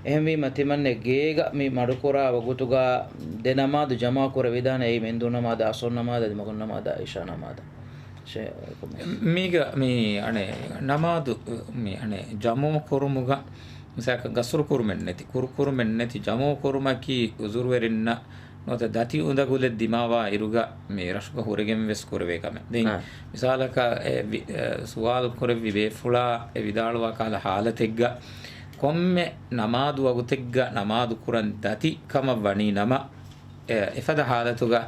އެހެންވީމަ ތިމަންނެ ގޭގަ މި މަޑުކުރާ ވަގުތުގަ ދެ ނަމާދު ޖަމާ ކުރެވިދާނެ. އެއީ މެންދުރު ނަމާދަށް، އަސުރު ނަމާދަށް، އަދި މަޣްރިބު ނަމާދަށް، އިޝާ ނަމާދަށް. ޝޭ، ކޮމެންޓް. މީގަ މި އަނެއް ނަމާދު، މި އަނެއް ޖަމު ކުރުމުގަ މިސާލަކަށް ގަސްރު ކުރުމެއް ނެތި، ކުރު ކުރުމެއް ނެތި ޖަމު ކުރުމަކީ އުޒުރުވެރިންނަށް ނުވަތަ ދަތި އުނދަގުލެއް ދިމާވާ އިރުގަ މި ރަށުގަ ހުރެގެން ވެސް ކުރެވޭ ކަމެއް. ދެން އާ. މިސާލަކަށް އެ ވި-، އެ ސުވާލު ކުރެއްވި ބޭފުޅާ އެ ވިދާޅުވާ ކަހަލަ ހާލަތެއްގަ ކޮންމެ ނަމާދު ވަގުތެއްގަ ނަމާދު ކުރަން ދަތި ކަމަށް ވަނީ ނަމަ، އެ، އެފަދަ ހާލަތުގަ،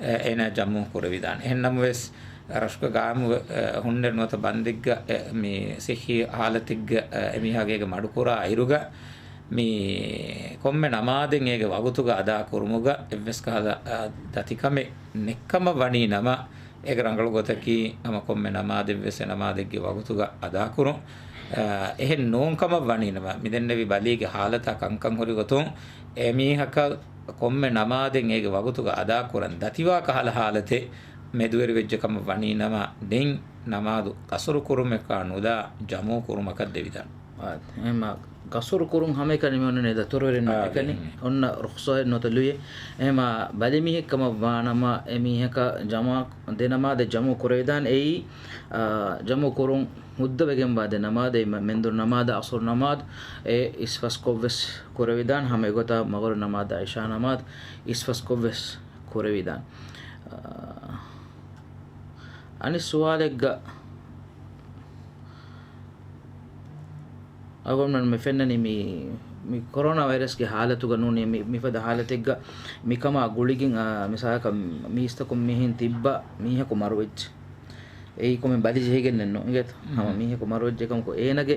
އެ، އޭނާ ޖަމު ކުރެވިދާނެ. އެހެން ނަމަވެސް، ރަށުގަ ގާއިމު، އެ، ހުންނެ ނުވަތަ ބަންދެއްގަ، އެ، މި ސިއްހީ ހާލަތެއްގަ، އެ، އެމީހާގޭގަ މަޑުކުރާ އިރުގަ، މި ކޮންމެ ނަމާދެއް އޭގެ ވަގުތުގަ އަދާ ކުރުމުގަ އެއްވެސް ކަހަލަ، އަ، ދަތިކަމެއް ނެއްކަމަށް ވަނީ ނަމަ، އޭގެ ރަނގަޅު ގޮތަކީ ހަމަ ކޮންމެ ނަމާދެއްވެސް އެ ނަމާދެއްގެ ވަގުތުގަ އަދާކުރުން. އަ، އެހެން ނޫން ކަމަށް ވަނީ ނަމަ، މިދެންނެވި ބަލީގެ ހާލަތާ ކަންކަން ހުރި ގޮތުން އެމީހަކަށް ކޮންމެ ނަމާދެއް އޭގެ ވަގުތުގަ އަދާކުރަން ދަތިވާ ކަހަލަ ހާލަތެއް މެދުވެރިވެއްޖެ ކަމަށް ވަނީ ނަމަ، ދެން ނަމާދު ޤަޞްރު ކުރުމަކާ ނުލާ ޖަމު ކުރުމަކަށް ދެވިދާނެ. އާދެ. އެހެންމަ ޤަޞްރު ކުރުން ހަމައެކަނި މި އޮންނަނީ ދަތުރުވެރިންނަށް އާ، އެކަނި ދެން. އޮންނަ ރުޚްޞަތެއް ނުވަތަ ލުޔެއް. އެހެންމަ ބަލިމީހެއް ކަމަށް ވާ ނަމަ، އެމީހަކަށް ޖަމާ، ދެ ނަމާދެއް ޖަމު ކުރެވިދާނެ. އެއީ، އާ، ޖަމު ކުރުން ހުއްދަވެގެންވާ ދެ ނަމާދެއް، މެ-، މެންދުރު ނަމާދާ އަސުރު ނަމާދު، އެ އިސްފަސްކޮށްވެސް ކުރެވިދާނެ. ހަމަ އެގޮތަށް މަޣްރިބު ނަމާދާ އިޝާ ނަމާދު އިސްފަސްކޮށްވެސް ކުރެވިދާނެ. އާ، އަނެއް ސުވާލެއްގަ އަޅުގަނޑުމެން މި ފެންނަނީ މި، މި ކޮރޯނާ ވައިރަސްގެ ހާލަތުގަ ނޫނީ މި، މިފަދަ ހާލަތެއްގަ މިކަމާ ގުޅިގެން، އާ، މިސާލަކަށް މީސްތަކުން މިހެން ތިއްބާ މީހަކު މަރުވެއްޖެ. އެއީ ކޮމެން ބަލި ޖެހިގެންނެއް ނޫން އިނގޭތަ؟ ހަމަ މީހަކު މަރުވެއްޖެ ކަމަކު އޭނަގެ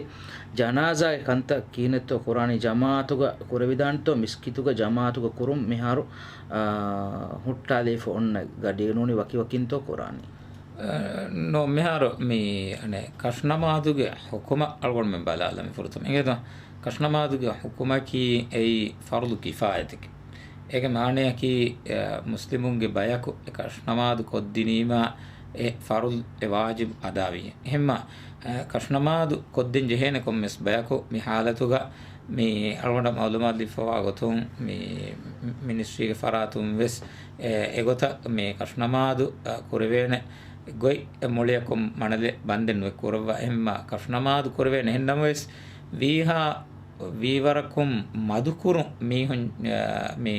ޖަނާޒާގެ ކަންތައް ކިހިނެއްތޯ ކުރާނީ؟ ޖަމާއަތުގަ ކުރެވިދާނެތޯ މިސްކިތުގަ ޖަމާއަތުގަ ކުރުން މިހާރު، އާ، ހުއްޓާލައިފަ އޮންނަ ގަޑިއެއް ނޫނީ ވަކިވަކިންތޯ ކުރާނީ؟ އަ، ނޯ، މިހާރު މި، އަނެއް، ކަށުނަމާދުގެ ޙުކުމަށް އަޅުގަނޑުމެން ބަލާލަމި ފުރަތަމަ. އިނގޭތޯ، ކަށުނަމާދުގެ ޙުކުމަކީ އެއީ ފަރުޟު ކިފާޔަތެކެ. އޭގެ މާނަޔަކީ، އަ، މުސްލިމުންގެ ބަޔަކު އެ ކަށުނަމާދު ކޮށްދިނީމާ އެ ފަރުޟު އެ ވާޖިބު އަދާވިޔޭ. އެހެންމާ، އަ، ކަށުނަމާދު ކޮށްދޭން ޖެހޭނެ ކޮންމެސް ބަޔަކު މި ޙާލަތުގަ މި އަޅުގަނޑަށް މަޢުލޫމާތު ލިބިފަވާ ގޮތުން މި މިނިސްޓްރީގެ ފަރާތުން ވެސް އެ، އެގޮތަށް މި ކަށުނަމާދު، އަ، ކުރެވޭނެ ގޮތް މުޅިއަކުން މަނަލެއް ބަންދެއް ނުއެއް ކުރައްވާ. އެހެންމާ ކަށުނަމާދު ކުރެވޭނެ. އެހެންނަމަވެސް ވީހާ ވީވަރަކުން މަދުކުރުން މީހުން، އަ، މި،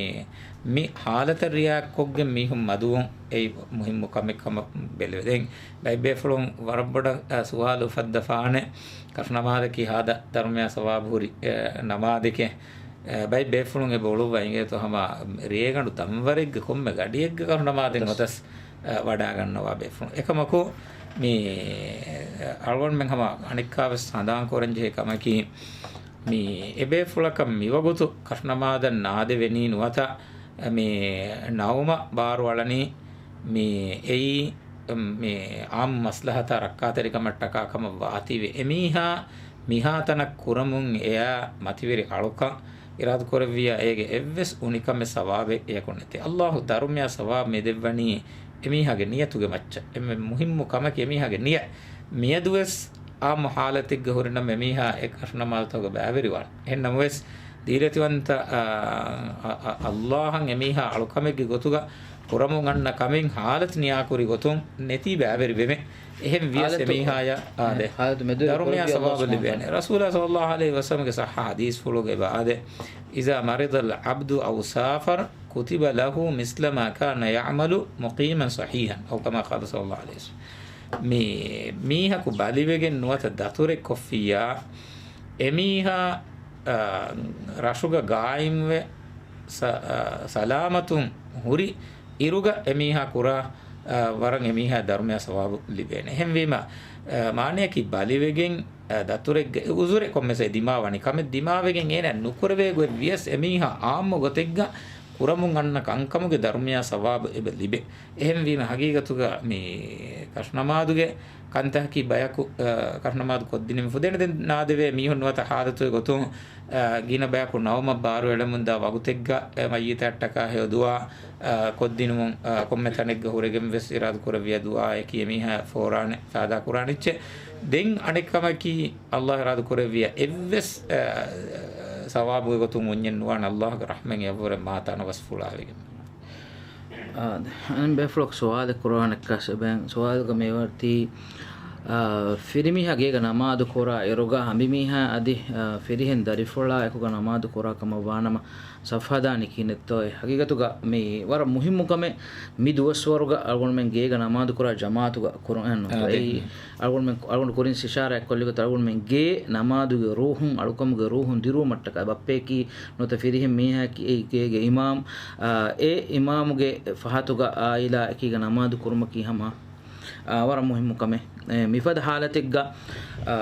މި ހާލަތަށް ރިއާކްކޮށްގެން މީހުން މަދުވުން އެއީ މުހިއްމު ކަމެއް ކަމަށް ބެލެވޭ. ދެން ބައެއް ބޭފުޅުން ވަރަށް ބޮޑަށް، އަ، ސުވާލު އުފައްދަފާނެ، ކަށުނަމާދަކީ ހާދަ ދަރުމަޔާ ސަވާބު ހުރި، އަ، ނަމާދެކޭ. އެ، ބައެއް ބޭފުޅުން އެބަ އުޅުއްވާ އިނގޭތޯ ހަމަ ރޭގަނޑު ދަންވަރެއްގެ ކޮންމެ ގަޑިއެއްގަ ކަށުނަމާދެއް އޮތަސް، އަ، ވަޑާގަންނަވާ ބޭފުޅުން. އެކަމަކު މި، އަ، އަޅުގަނޑުމެން ހަމަ އަނެއްކާވެސް ހަނދާން ކުރަން ޖެހޭ ކަމަކީ، މި އެބޭފުޅަކަށް މިވަގުތު ކަށުނަމާދަށް ނާދެވެނީ ނުވަތަ، މި ނައުމަށް ބާރުއަޅަނީ، މި އެއީ، މި އާއްމު މަސްލަހަތާ ރައްކާތެރިކަމަށްޓަކާ ކަމަށް ވާތީވެ އެމީހާ މިހާތަނަށް ކުރަމުން އެޔާ މަތިވެރި އަޅުކަން އިރާދަކުރެއްވިއްޔާ އޭގެ އެއްވެސް އުނިކަމެއް ސަވާބެއް އެޔަކު ނެތޭ. އައްލާހު ދަރުމަޔާ ސަވާބު މި ދެއްވަނީ އެމީހާގެ ނިޔަތުގެ މައްޗަށް. އެންމެ މުހިއްމު ކަމަކީ އެމީހާގެ ނިޔަތް. މިއަދުވެސް އާއްމު ހާލަތެއްގަ ހުރިނަމަ އެމީހާ އެ ކަށުނަމާދުތަކުގަ ބައިވެރިވާނެ. އެހެން ނަމަވެސް، ދީލަތިވަންތަ، އާ، އަ، އަ، އަ، އައްލާހަށް އެމީހާ އަޅުކަމެއްގެ ގޮތުގަ ކުރަމުން އަންނަ ކަމެއް ހާލަތު ނިޔާކުރި ގޮތުން ނެތީ ބައިވެރި ވެމެ. އެހެން ވިޔަސް ހާލަތު، އެމީހާޔަށް އާދެ، އެ، ހާލަތު މެދުވެރި ދަރުމަޔާ ކުރެއްވި ސަވާބު އަﷲ ލިބޭނެ. ސުބްޙާނަހޫ. ރަސޫލާ ޞައްލައްލާހު ޢަލައިހި ވަސައްލަމްގެ ޞައްޙަ ޙަދީޘްފުޅުގައި އާދެ، إذا مرض العبد أو سافر كتب له مثل ما كان يعمل مقيما صحيحا، أو كما قال صلى الله عليه وسلم. މި މީހަކު ބަލިވެގެން ނުވަތަ ދަތުރެއް ކޮށްފިއްޔާ، އެމީހާ، އާ، ރަށުގަ ގާއިމްވެ ސަ-، އާ، ސަލާމަތުން ހުރި އިރުގަ އެމީހާ ކުރާ، އާ، ވަރަށް އެމީހާ ދަރުމަޔާ ސަވާބު ލިބޭނެ. އެހެންވީމަ، އާ، މާނަޔަކީ ބަލިވެގެން، އާ، ދަތުރެއްގެ އުޒުރެއް ކޮންމެސް ދިމާވަނީ ކަމެއް ދިމާވެގެން އޭނަ ނުކުރެވޭ ގޮތް ވިޔަސް އެމީހާ އާއްމު ގޮތެއްގަ ކުރަމުން އަންނަ ކަންކަމުގެ ދަރުމަޔާ ސަވާބު އެބަ ލިބޭ. އެހެންވީމަ ހަގީގަތުގަ މި ކަށުނަމާދުގެ ކަންތަކަކީ ބަޔަކު، އަ، ކަށުނަމާދު ކޮށްދިނުމަށް ފުދޭނެ. ދެން ނާދެވޭ މީހުން ނުވަތަ ހާލަތުގެ ގޮތުން، އަ، ގިނަ ބަޔަކު ނައުމަށް ބާރުއެޅެމުންދާ ވަގުތެއްގަ، އެ، މައްޔިތާއަށްޓަކާ ހެޔޮ ދުޢާ، އަ، ކޮށްދިނުމުން، އަ، ކޮންމެ ތަނެއްގަ ހުރެގެން ވެސް އިރާދަ ކުރެއްވިޔާ ދުޢާއަކީ އެމީހާ ފޯރާނެ ފައިދާ ކުރާނެ އެއްޗެއް. ދެން އަނެއް ކަމަކީ، އަﷲ އިރާދަ ކުރެއްވިޔާ އެއްވެސް، އަ، ސަވާބުގެ ގޮތުން އުންޏެއް ނުވާނެ، އަﷲގެ ރަޙްމަތް އެއަށްވުރެ މާ ތަނަވަސް ފުޅާވެގެން. އާ، އަން ބޭފުޅަކު ސުވާލެއް ކުރާނެ ކަސް އެބައިން ސުވާލުގަ މިވަރަށް ތީ، އާ، ފިރިމީހާ ގޭގަ ނަމާދު ކުރާ އިރުގަ އަނބިމީހާ އަދި، އާ، ފިރިހެން ދަރިފުޅާ އެކުގަ ނަމާދު ކުރާ ކަމަށް ވާނަމަ ސަފް ހަދާނީ ކިހިނެއްތޯއޭ؟ ހަގީގަތުގަ މީ ވަރަށް މުހިއްމު ކަމެއް. މި ދުވަސްވަރުގަ އަޅުގަނޑުމެން ގޭގަ ނަމާދު ކުރާ ޖަމާޢަތުގަ ކުރު-، އެހެންނު. އާ، އެއީ ދެން. އަޅުގަނޑުމެން، އަޅުގަނޑު ކުރިން އިޝާރާތް ކޮށްލި ގޮތަށް އަޅުގަނޑުމެން ގޭ ނަމާދުގެ ރޫޙުން، އަޅުކަމުގެ ރޫޙުން ދިރުވުމަށްޓަކާ ބައްޕަޔަކީ ނުވަތަ ފިރިހެން މީހާއަކީ އެ ގޭގެ އިމާމް، އާ، އެ އިމާމުގެ ފަހަތުގަ އާއިލާ އެކީގަ ނަމާދު ކުރުމަކީ ހަމަ، އާ، ވަރަށް މުހިއްމު ކަމެއް. އެ، މިފަދަ ހާލަތެއްގަ، އާ،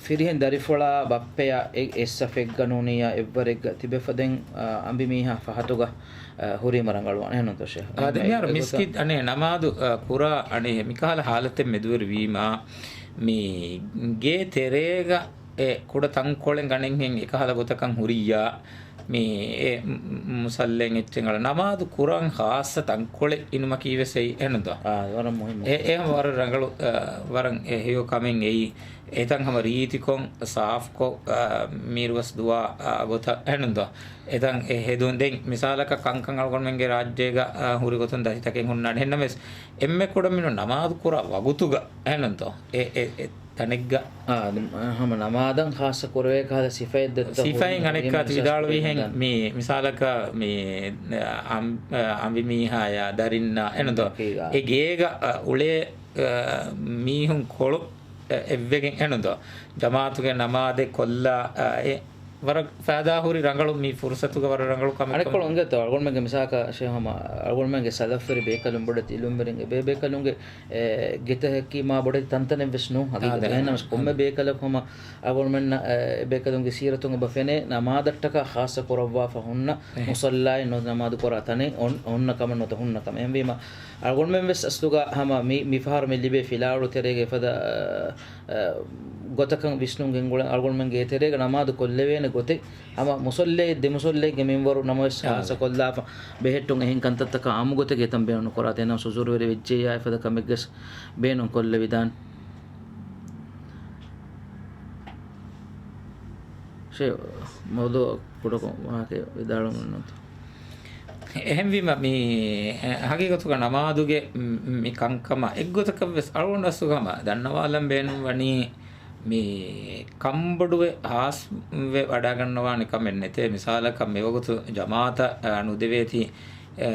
ފިރިހެން ދަރިފުޅާ ބައްޕަޔާ އެ-، އެއް ސަފެއްގަ ނޫނިއްޔާ އެއްވަރެއްގަ ތިބެފަ ދެން، އާ، އަނބިމީހާ ފަހަތުގަ، އާ، ހުރީމަ ރަނގަޅުވާނެ. އެހެންނުތޯ ޝޭޚް؟ އާ، ދެން މިހާރު އެ ގޮތަށް މިސްކިތް އަނެއް ނަމާދު، އާ، ކުރާ އަނެއް މިކަހަލަ ހާލަތެއް މެދުވެރިވީމާ، މި ގޭ ތެރޭގަ އެ ކުޑަ ތަންކޮޅެއް ގަނެންހެން އެކަހަލަ ގޮތަކަށް ހުރިއްޔާ، މި އެ މު-، މުސައްލައިން އެއްޗެއް އަޅަ ނަމާދު ކުރަން ޚާއްޞަ ތަންކޮޅެއް އިނުމަކީ ވެސް އެއީ އެހެންނުތޯ؟ އާ، ވަރަށް މުހިއްމު. އެ، އެ ވަރަށް ރަނގަޅު، އަ، ވަރަށް އެ ހެޔޮ ކަމެއް އެއީ. އެތަން ހަމަ ރީތިކޮށް، ސާފްކޮށް، އަ، މީރުވަސް ދުވާ، އަ، ގޮތަށް އެހެންނުތޯ؟ އެތަން އެ ހެދުން. ދެން މިސާލަކަށް ކަންކަން އަޅުގަނޑުމެންގެ ރާއްޖޭގަ، އަ، ހުރި ގޮތުން ދަތިތަކެއް ހުންނާނެ. އެހެންނަމަވެސް އެންމެ ކުޑަމިނުން ނަމާދު ކުރާ ވަގުތުގަ އެހެންނުތޯ؟ އެ، އެ، އެ ތަނެއްގަ. އާ، އަދި، އަ، ހަމަ ނަމާދަށް ޚާއްޞަ ކުރެވޭ ކަހަލަ ސިފައެއް ދެއްތޯ؟ ސިފައިން އަނެއްކާ ތި ވިދާޅުވިހެން މި މިސާލަކަށް މި، އަ، އަނބިމީހާޔާ ދަރިންނާ އެނުދޯ؟ އެ ގޭގަ، އަ، އުޅޭ، އަ، މީހުން ކޮޅު، އަ، އެއްވެގެން އެނުދޯ؟ ޖަމާޢަތުގެ ނަމާދެއް ކޮށްލާ، އަ، އެ ވަރަށް ފައިދާހުރި ރަނގަޅު މި ފުރުސަތުގަ ވަރަށް ރަނގަޅު ކަމެއް. އަނެއްކޮޅު އިނގޭތޯ، އަޅުގަނޑުމެންގެ މިސާލަކަށް ޝޭޚް ހަމަ އަޅުގަނޑުމެންގެ ސަލަފްވެރި ބޭކަލުން ބޮޑެތި އިލްމުވެރިން އެބޭ ބޭކަލުންގެ އެ، ގެތަކަކީ މާ ބޮޑެތި ތަންތަނެއް ވެސް ނޫން. ހަގީގަތަށް އާދެ، އެހެންނަމަވެސް ކޮންމެ އާދެ. ބޭކަލަކު ހަމަ އަޅުގަނޑުމެންނަށް، އެ، އެބޭކަލުންގެ ސީރަތުން އެބަ ފެނޭ ނަމާދަށްޓަކާ ޚާއްޞަ ކުރައްވާފަ ހުންނަ އެހެން. މުޞައްލާއެއް ނުވަތަ ނަމާދު ކުރާ ތަނެއް އޮން-، އޮންނަ ކަމެއް ނުވަތަ ހުންނަ ކަމެއް. އެހެންވީމަ އަޅުގަނޑުމެން ވެސް އަސްލުގަ ހަމަ މި-، މިފަހަރު މި ލިބޭ ފިލާވަޅު ތެރޭގަ އެފަދަ، އަ، ގޮތަކަށް ވިސްނުން ގެންގުޅެން އަޅުގަނޑުމެންގެ އެތެރޭގަ ނަމާދު ކޮށްލެވޭނެ ގޮތެއް ހަމަ މުޞައްލައެއް ދެ މުޞައްލައެއްގެ މިންވަރު ނަމަވެސް އާދެ. ޚާއްޞަ ކޮށްލާފަ ބެހެއްޓުން އެހެން ކަންތައްތަކާ އާއްމު ގޮތެއްގަ އެތަން ބޭނުން ނުކުރާތީ. އެހެންނަމަވެސް އުޒުރުވެރި ވެއްޖެއްޔާ އެފަދަ ކަމެއްގަސް ބޭނުން ކޮށްލެވިދާނެ. ޝޭ، މައުޟޫޢަށް ކުޑަކޮށް ވާހަކަ ވިދާޅުވަމުން ނުވަތަ. އެހެންވީމަ މި، އެ، ހަގީގަތުގަ ނަމާދުގެ މި ކަންކަމަށް އެއްގޮތަކަށް ވެސް އަޅުގަނޑު އަސްލުގަ ހަމަ ދަންނަވާލަން ބޭނުން ވަނީ މި ކަންބޮޑުވެ ހާސްވެ ވަޑައިގަންނަވާނެ ކަމެއް ނެތޭ. މިސާލަކަށް މިވަގުތު ޖަމާޢަތަށް، އަ، ނުދެވޭތީ، އަ،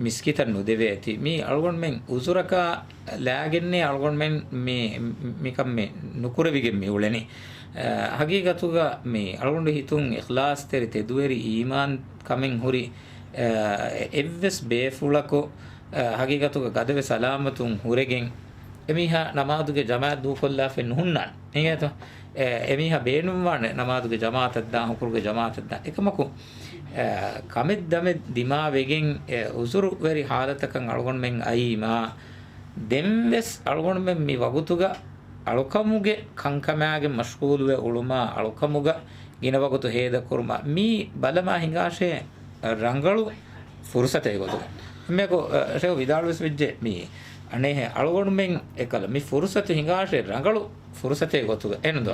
މިސްކިތަށް ނުދެވޭތީ. މީ އަޅުގަނޑުމެން އުޒުރަކާ ލާގެންނޭ އަޅުގަނޑުމެން މި، މިކަން މި ނުކުރެވިގެން މި އުޅެނީ. އަ، ހަގީގަތުގަ މި އަޅުގަނޑު ހިތުން އިޚްލާޞްތެރި ތެދުވެރި އީމާން ކަމެއް ހުރި، އަ، އެއްވެސް ބޭފުޅަކު، އަ، ހަގީގަތުގަ ގަދަވެ ސަލާމަތުން ހުރެގެން އެމީހާ ނަމާދުގެ ޖަމާޢަތް ދޫކޮށްލާފައެއް ނުހުންނާނެ. އިނގޭތޯ؟ އެ، އެމީހާ ބޭނުންވާނެ ނަމާދުގެ ޖަމާޢަތަށް ދާން، ހުކުރުގެ ޖަމާޢަތަށް ދާން. އެކަމަކު، އެ، ކަމެއް ދަމެއް ދިމާވެގެން، އެ، އުޒުރުވެރި ހާލަތަކަށް އަޅުގަނޑުމެން އައީމާ، ދެންވެސް އަޅުގަނޑުމެން މި ވަގުތުގަ އަޅުކަމުގެ ކަންކަމާގެ މަޝްޣޫލުވެ އުޅުމާ، އަޅުކަމުގަ ގިނަ ވަގުތު ހޭދަކުރުމާ، މީ ބަލަމާ ހިނގާށޭ ރަނގަޅު ފުރުސަތެއް ގޮތުގަ. އެންމެކު، އަ، ޝޭޚް ވިދާޅުވެސް ވެއްޖެ މީ. އަނެއް އަޅުގަނޑުމެން އެކަލަ މި ފުރުސަތު ހިނގާށޭ ރަނގަޅު ފުރުސަތެއް ގޮތުގަ. އެނުދޯ؟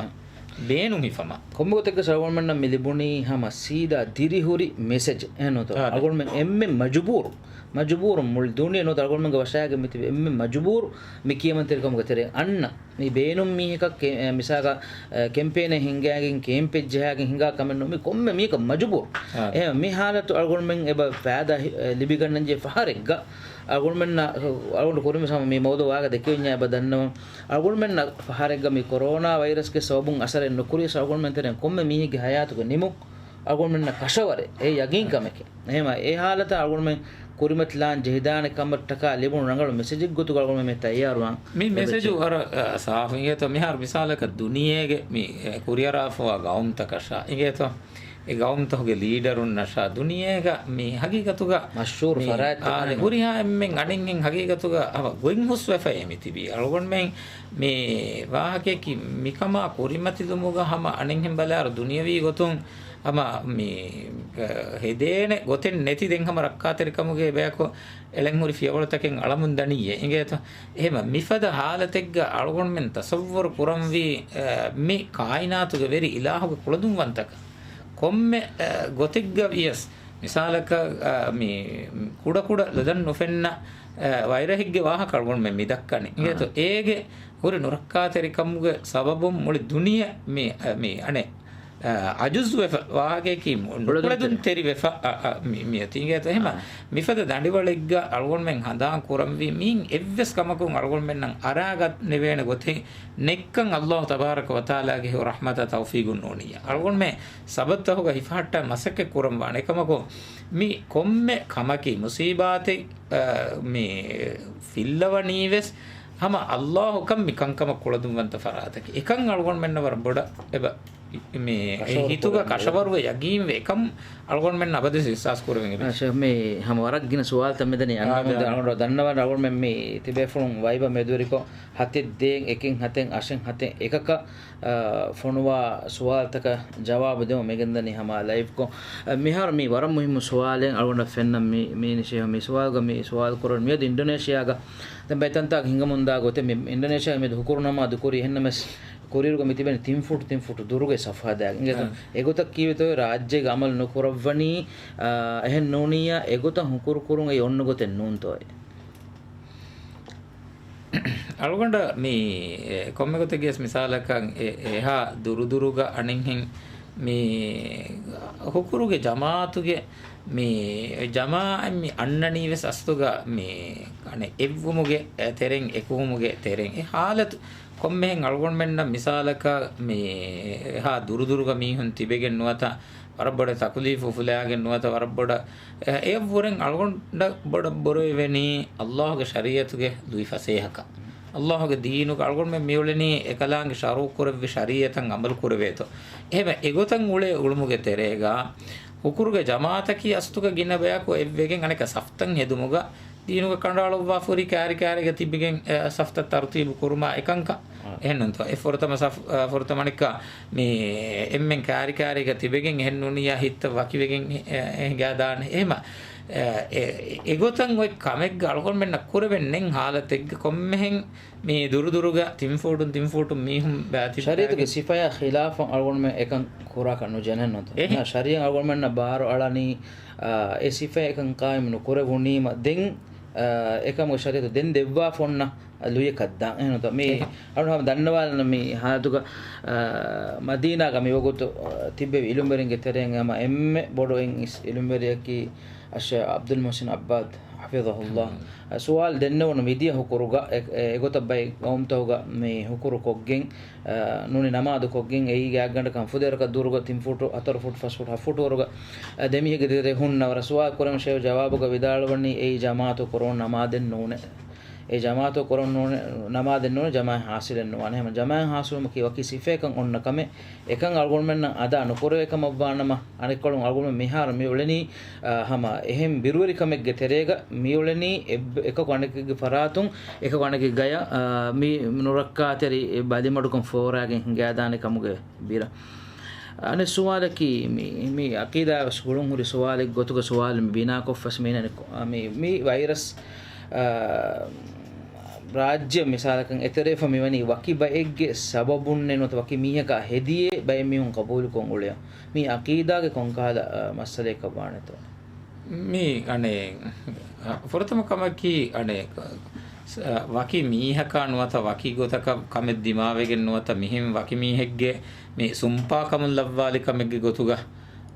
ބޭނުން ހިފަމާ. ކޮންމެ ގޮތެއްގަ އަޅުގަނޑުމެންނަށް މި ލިބުނީ ހަމަ ސީދާ ދިރިހުރި މެސެޖް. އެހެންނޫންތޯ؟ އާދެ. އަޅުގަނޑުމެން އެންމެ މަޖުބޫރު، މަޖުބޫރު މުޅި ދުނިޔެ ނުވަތަ އަޅުގަނޑުމެންގެ ވަށާގެ މިތިބި އެންމެ މަޖުބޫރު މި ކިޔަމަންތެރިކަމުގެ ތެރެއިން އަންނަ މި ބޭނުން މީހަކަށް ކެ-، އެ، މިސާލަކަށް، އެ، ކެމްޕޭނެއް ހިންގާގެން ކޭމްޕެއް ޖަހާގެން ހިނގާ ކަމެއް ނޫން. މި ކޮންމެ މީހަކަށް މަޖުބޫރު. އާ. އެހެން މި ހާލަތު އަޅުގަނޑުމެން އެބަ ފައިދާ ހި-، އެ، ލިބިގަންނަންޖެހޭ ފަހަރެއްގަ އަޅުގަނޑުމެންނަށް، އަޅުގަނޑު ކުރިންވެސް ހަމަ މި މައުޟޫ ވާގަ ދެކެވިންޏާ އެބަ ދަންނަވަން. އަޅުގަނޑުމެންނަށް ފަހަރެއްގަ މި ކޮރޯނާ ވައިރަސްގެ ސަބަބުން އަސަރެއް ނުކުރިޔަސް އަޅުގަނޑުމެން ތެރެއިން ކޮންމެ މީހެއްގެ ހަޔާތުގެ ނިމުން އަޅުގަނޑުމެންނަށް ކަށަވަރެއް. އެ ޔަގީން ކަމެކޭ. އެހެންވީމަ އެ ހާލަތަށް އަޅުގަނޑުމެން ކުރިމަތިލާން ޖެހިދާނެ ކަމަށްޓަކާ ލިބުނު ރަނގަޅު މެސެޖެއް ގޮތުގަ އަޅުގަނޑުމެން މި ތައްޔާރުވާން. މި މެސެޖު ވަރަށް، އަ، ސާފު އިނގޭތޯ؟ މިހާރު މިސާލަކަށް ދުނިޔޭގެ މި، އެ، ކުރިއަރާފަވާ ގައުމުތަކަށާ އިނގޭތޯ؟ އެ ގައުމުތަކުގެ ލީޑަރުންނަށާ ދުނިޔޭގަ މި ހަގީގަތުގަ މަޝްހޫރު މި، ފަރާތްތައް އާދެ، ހުރިހާ އެންމެން އަނެއްހެން ހަގީގަތުގަ ހަމަ ގޮތް ހުސްވެފައޭ މި ތިބީ. އަޅުގަނޑުމެން މި ވާހަކަޔަކީ މިކަމާ ކުރިމަތިލުމުގަ ހަމަ އަނެއްހެން ބަލާއިރު ދުނިޔަވީ ގޮތުން ހަމަ މި، އަ، ހެދޭނެ ގޮތެއް ނެތި ދެން ހަމަ ރައްކާތެރިކަމުގެ ބަޔަކު އެޅެން ހުރި ފިޔަވަޅުތަކެއް އަޅަމުން ދަނިއްޔޭ އިނގޭތޯ؟ އެހެންވީމަ މިފަދަ ހާލަތެއްގަ އަޅުގަނޑުމެން ތަޞައްވަރު ކުރަންވީ، އަ، މި ކާއިނާތުގެ ވެރި އިލާހުގެ ކުޅަދުންވަންތަކަން ކޮންމެ، އަ، ގޮތެއްގަ ވިޔަސް މިސާލަކަށް، އަ، މި ކުޑަކުޑަ ލޮލަށް ނުފެންނަ، އަ، ވައިރަހެއްގެ ވާހަކަ އަޅުގަނޑުމެން މި ދައްކަނީ. އިނގޭތޯ؟ އާ. އޭގެ ހުރި ނުރައްކާތެރިކަމުގެ ސަބަބުން މުޅި ދުނިޔެ މި، އަ، މި އަނެއް، އަ، އަޖުޒުވެފަ ވާހަކަޔަކީ ނުކުޅެދުންތެރި. ނުކުޅެދުންތެރިވެފަ، އަ، އަ، މި، މިއޮތީ. އިނގޭތޯ؟ އެހެންވީމަ އާ. މިފަދަ ދަނޑިވަޅެއްގަ އަޅުގަނޑުމެން ހަނދާން ކުރަންވީ މިއިން އެއްވެސް ކަމަކުން އަޅުގަނޑުމެންނަށް އަރާގަ ނެވޭނެ ގޮތެއް ނެތްކަން ﷲ ތަބާރަކަ ވަތަޢާލާގެ ރަޙްމަތާ ތައުފީގުން ނޫނިއްޔާ. އަޅުގަނޑުމެން ސަބަބުތަކުގަ ހިފަހައްޓާ މަސައްކަތް ކުރަންވާނެ. އެކަމަކު މި ކޮންމެ ކަމަކީ މުސީބާތެއް، އަ، މި ފިއްލަވަނީވެސް ހަމަ ﷲ ކަން މި ކަންކަމަށް ކުޅަދުންވަންތަ ފަރާތަކީ. އެކަން އަޅުގަނޑުމެންނަށް ވަރަށް ބޮޑަށް އެބަ މި ކަށަވަރު ހިތުގަ ކުރަން ކަށަވަރުވެ ޔަގީންވެ އެކަން އަޅުގަނޑުމެންނަށް އަބަދުވެސް އިޙްސާސް ކުރެވެން އެބަ. އާ، ޝޭޚް، މި ހަމަ ވަރަށް ގިނަ ސުވާލުތައް މެދަނީ އަންނަމުން އާ، އަޅުގަނޑު ދަންނަވާން އަޅުގަނޑުމެން މި ތިބޭފުޅުން ވައިބަ މެދުވެރިކޮށް ހަތެއް ދޭއް އެކެއް ހަތެއް އަށެއް ހަތެއް އެކަކަށް، އާ، ފޮނުވާ ސުވާލުތަކަށް ޖަވާބު ދެމުން މިގެންދަނީ ހަމަ ލައިވްކޮށް. އާ، މިހާރު މި ވަރަށް މުހިއްމު ސުވާލެއް އަޅުގަނޑަށް ފެންނަ މި، މީނި ޝޭޚް މި ސުވާލުގަ މި ސުވާލު ކުރަން މިއަދު އިންޑޮނޭޝިއާގަ ދެން ބައިތަންތާގަ ހިނގަމުންދާ ގޮތެއް މި އިންޑޮނޭޝިއާގެ މިއަދު ހުކުރު ނަމާދު ކުރީ އެހެންނަމަސް ކުރިއިރުގަ މި ތިބެނީ ތިން ފުޓު ތިން ފުޓު ދުރުގެ ސަފު ހަދާގެން. އިނގޭތޯ؟ އާ. އެގޮތަށް ކީއްވެތޯ ރާއްޖޭގަ އަމަލު ނުކުރައްވަނީ، އާ، އެހެން ނޫނިއްޔާ އެގޮތަށް ހުކުރު ކުރުން އެއީ އޮންނަ ގޮތެއް ނޫންތޯއޭ؟ އަޅުގަނޑަށް މި، އެ، ކޮންމެ ގޮތެއްގެސް މިސާލަކަށް އެ، އެހާ ދުރުދުރުގަ އަނެއްހެން މި ހުކުރުގެ ޖަމާއަތުގެ މި ޖަމާއަތް މި އަންނަނީ ވެސް އަސްލުގަ މި އަނެއް އެއްވުމުގެ ތެރެއިން، އެކުވުމުގެ ތެރެއިން. އެ ހާލަތު ކޮންމެހެން އަޅުގަނޑުމެންނަށް މިސާލަކަށް މި އެހާ ދުރުދުރުގަ މީހުން ތިބެގެން ނުވަތަ ވަރަށް ބޮޑަށް ތަކުލީފު އުފުލާގެން ނުވަތަ ވަރަށް ބޮޑަށް އެ، އެއަށްވުރެން އަޅުގަނޑަށް ބޮޑަށް ބުރަވެވެނީ ﷲ ގެ ޝަރީއަތުގެ ލުއި ފަސޭހަކަން. ﷲ ގެ ދީނުގަ އަޅުގަނޑުމެން މިއުޅެނީ އެކަލާނގެ ޝަރުޢު ކުރެއްވި ޝަރީއަތަށް އަމަލު ކުރެވޭތޯ. އެހެންވެ އެގޮތަށް އުޅޭ އުޅުމުގެ ތެރޭގަ ހުކުރުގެ ޖަމާއަތަކީ އަސްލުގަ ގިނަ ބަޔަކު އެއްވެގެން އަނެކަ ސަފްތައް ހެދުމުގަ ދީނުގަ ކަނޑައަޅުއްވާފަ ހުރީ ކާރި ކާރިގަ ތިބިގެން، އެ، ސަފްތައް ތަރުތީބު ކުރުމާ އެކަންކަން. އާ. އެހެންނޫންތޯ؟ އެ ފުރަތަމަ ސަފް، އަ، ފުރަތަމަ އަނެއްކާ މި އެންމެން ކާރި ކާރީގަ ތިބެގެން އެހެން ނޫނިއްޔާ ހިތްތައް ވަކިވެގެން އެ، އެ، ހިނގާދާނެ. އެހެމަ، އެ، އެ، އެގޮތަށް އޮތް ކަމެއްގަ އަޅުގަނޑުމެންނަށް ކުރެވެން ނެތް ހާލަތެއްގަ ކޮންމެހެން މި ދުރުދުރުގަ ތިން ފޫޓުން ތިން ފޫޓުން މީހުން ބައިތިބާގެ ޝަރީޢަތުގެ ސިފަޔާ ޚިލާފަށް އަޅުގަނޑުމެން އެކަން ކުރާކަށް ނުޖެހެންނުތޯ؟ އެހެން. ޝަރީޢަތް އަޅުގަނޑުމެންނަށް ބާރު އަޅަނީ، އާ، އެ ސިފަ އެކަން ޤާއިމް ނުކުރެވުނީމަ ދެން، އާ، އެކަމުގެ ޝަރީޢަތު ދެން ދެއްވާފަ އޮންނަ ލުޔަކަށްދާން. އެހެންތޯ؟ މި އެހެން. އަޅު ހަމަ ދަންނަވާލަން މި ހާލަތުގަ، އާ، މަދީނާގަ މިވަގުތު، އާ، ތިއްބެވި އިލުމްވެރިންގެ ތެރެއިން ހަމަ އެންމެ ބޮޑު އިން އިސް އިލުމްވެރިޔަކީ އައްޝައިޚް ޢަބްދުލް މުޙްސިން ޢައްބާދު ޙަފިޡަހުﷲ. އާ، ސުވާލު ދެންނެވުނު މިދިޔަ ހުކުރުގަ އެ، އެ، އެގޮތަށް ބައެއް ޤައުމުތަކުގަ މި ހުކުރު ކޮށްގެން، އާ، ނޫނީ ނަމާދު ކޮށްގެން އެއީ ގާތްގަނޑަކަށް ފުދޭވަރަކަށް ދުރުގަ ތިން ފޫޓު، ހަތަރު ފޫޓު، ފަސް ފޫޓު، ހަ ފޫޓު ވަރުގަ، އާ، ދެމީހެއްގެ ތެރެއިން ހުންނަވަރަށް ސުވާލު ކުރެވުނު ޝޭޚް ޖަވާބުގަ ވިދާޅުވަނީ އެއީ ޖަމާޢަތު ކުރެވުނު ނަމާދެއް ނޫނޭ. އެ ޖަމާޢަތު ކުރެވުނު ނޫނޭ، ނަމާދެއް ނޫނޭ، ޖަމާޢަތް ޙާޞިލެއް ނުވާނެ. ހަމަ ޖަމާޢަތް ޙާޞިލުވުމަކީ ވަކި ސިފައަކަށް އޮންނަ ކަމެއް. އެކަން އަޅުގަނޑުމެންނަށް އަދާ ނުކުރެވޭ ކަމަށްވާނަމަ، އަނެއްކޮޅުން އަޅުގަނޑުމެން މިހާރު މި އުޅެނީ، އާ، ހަމަ އެހެން ބިރުވެރިކަމެއްގެ ތެރޭގަ މި އުޅެނީ އެއް-، އެކަކު އަނެކެއްގެ ފަރާތުން، އެކަކު އަނެކެއް ގަޔަށް، އާ، މި ނުރައްކާތެރި ބަލިމަޑުކަން ފޯރާގެން ހިނގާދާނެ ކަމުގެ ބިރަށް. އަނެއް ސުވާލަކީ މި، މި ޢަޤީދާވެސް ގުޅުން ހުރި ސުވާލެއް ގޮތުގަ ސުވާލު މި ބިނާކޮށްފަސް މީނަނި ކޮ-، މި، މި ވައިރަސް، އާ، ރާއްޖެ މިސާލަކަށް އެތެރޭފަ މިވަނީ ވަކި ބައެއްގެ ސަބަބުންނެއް ނުވަތަ ވަކި މީހަކާ ހެދިޔޭ ބައެއް މީހުން ޤަބޫލުކޮށް އުޅެޔާ. މީ ޢަޤީދާގެ ކޮންކަހަލަ، އަ، މައްސަލައަކަށް ވާނެތޯ؟ މީ އަނެއް، އަ، ފުރަތަމަ ކަމަކީ އަނެއް، އަ، ވަކި މީހަކާ ނުވަތަ ވަކި ގޮތަކަށް ކަމެއް ދިމާވެގެން ނުވަތަ މިހެން ވަކި މީހެއްގެ މި ސުންޕާކަމުން ލައްވާލި ކަމެއްގެ ގޮތުގަ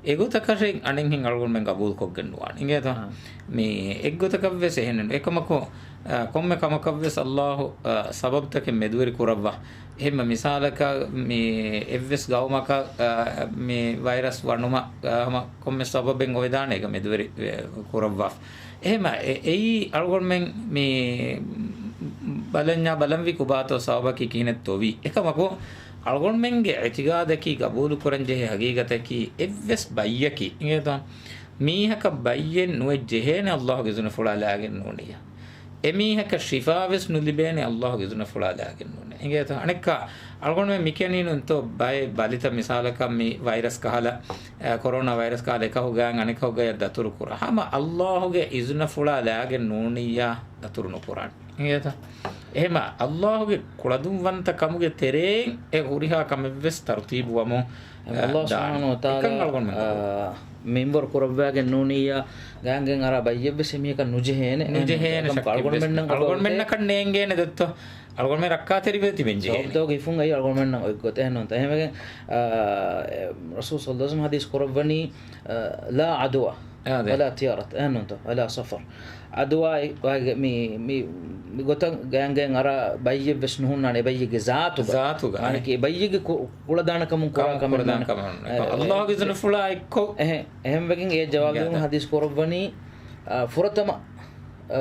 އެގޮތަކަށެއް އަނެއްހެން އަޅުގަނޑުމެން ގަބޫލުކޮށްގެން ނުވާނެ. އިނގޭތޯ؟ އާ. މި އެއްގޮތަކަށްވެސް އެހެން ނޫން. އެކަމަކު، އާ، ކޮންމެ ކަމަކަށްވެސް ﷲ، އާ، ސަބަބުތަކެއް މެދުވެރި ކުރައްވާ. އެހެންމަ މިސާލަކަށް މި އެއްވެސް ގައުމަކަށް، އާ، މި ވައިރަސް ވަނުމަށް، އާ، ހަމަ ކޮންމެ ސަބަބެއް އޮވެދާނެ އޭގަ މެދުވެރި، އެ، ކުރައްވާ. އެހެންމަ އެ-، އެއީ އަޅުގަނޑުމެން މި ބަލަންޏާ ބަލަންވީ ކޮބާތޯ ސަބަބަކީ ކިހިނެއްތޯ ވީ. އެކަމަކު އަޅުގަނޑުމެންގެ އިޢުތިޤާދަކީ ގަބޫލުކުރަންޖެހޭ ހަގީގަތަކީ އެއްވެސް ބައްޔަކީ، އިނގޭތޯ؟ މީހަކަށް ބައްޔެއް ނުވެއްޖެހޭނެ ﷲގެ އިޒުނަފުޅާ ލާގެން ނޫނިއްޔާ. އެމީހަކަށް ޝިފާވެސް ނުލިބޭނެ ﷲގެ އިޒުނަފުޅާ ލާގެން ނޫނިއްޔާ. އިނގޭތޯ؟ އަނެއްކާ އަޅުގަނޑުމެން މިކިޔަނީނުންތޯ ބައެއް ބަލިތައް މިސާލަކަށް މި ވައިރަސް ކަހަލަ، އަ، ކޮރޯނާ ވައިރަސް ކަހަލަ އެކަކު ގަޔަށް އަނެކަކު ގަޔަށް ދަތުރު ކުރާ. ހަމަ ﷲގެ އިޒުނަފުޅާ ލާގެން ނޫނިއްޔާ ދަތުރު ނުކުރާނެ. އިނގޭތަ؟ އެހެމަ ﷲގެ ކުޅަދުންވަންތަ ކަމުގެ ތެރެއިން އެ ހުރިހާ ކަމެއްވެސް ތަރުތީބުވަމުން، އެ، ﷲ ދާނެ. ސުބްޙާނަހޫ ވަތަޢާލާ، އެކަން އަޅުގަނޑުމެން އާ، މިންވަރު ކުރައްވާގެން ނޫނިއްޔާ ގާނގެން އަރާ ބައްޔެއްވެސް އެމީހަކަށް ނުޖެހޭނެ. ނުޖެހޭނެ އެހެން ޝައްކެއްވެސް. އަޅުގަނޑުމެންނަކަށް ނޭނގޭނެ ދެއްތޯ؟ އަޅުގަނޑުމެން ރައްކާތެރިވެ ތިބެން ޖެހޭނެ. ސަބަބުތަކުގެ ހިފުން އައީ އަޅުގަނޑުމެންނަށް އޮތްގޮތަށް ނޫންތަ؟ އެހެމެގެން، އާ، އެ، ރަސޫލު ޞައްލަﷲު ޢަލައިހި ވަސައްލަމަ ޙަދީޘް ކުރައްވަނީ، އާ، ލާ ޢަދުވާ އާދެ. ވަލާ ތިޔާރަތު، އެހެންނޫންތޯ؟ ވަލާ ސަފަރު. ޢަދުވާ އެ ވާގެ މި، މި، މި ގޮތަށް ގާނގެން އަރާ ބައްޔެއްވެސް ނުހުންނާނެ އެ ބައްޔެއްގެ ޒާތުގަ. ޒާތުގަ، އަނެކީ އެ ބައްޔެއްގެ ކު-، ކުޅަދާނަކަމުން ކުރާ ކަމެއް ކުޅަދާނަ ނޫން. ކަމެއް ނޫން. އެ، ﷲގެ އިޒުނަފުޅާ އެއްކޮށް. އެހެން، އެހެންވެގެން އެ ޖަވާބު ދިނުމުން ޙަދީޘް ކުރައްވަނީ، އާ، ފުރަތަމަ، އާ،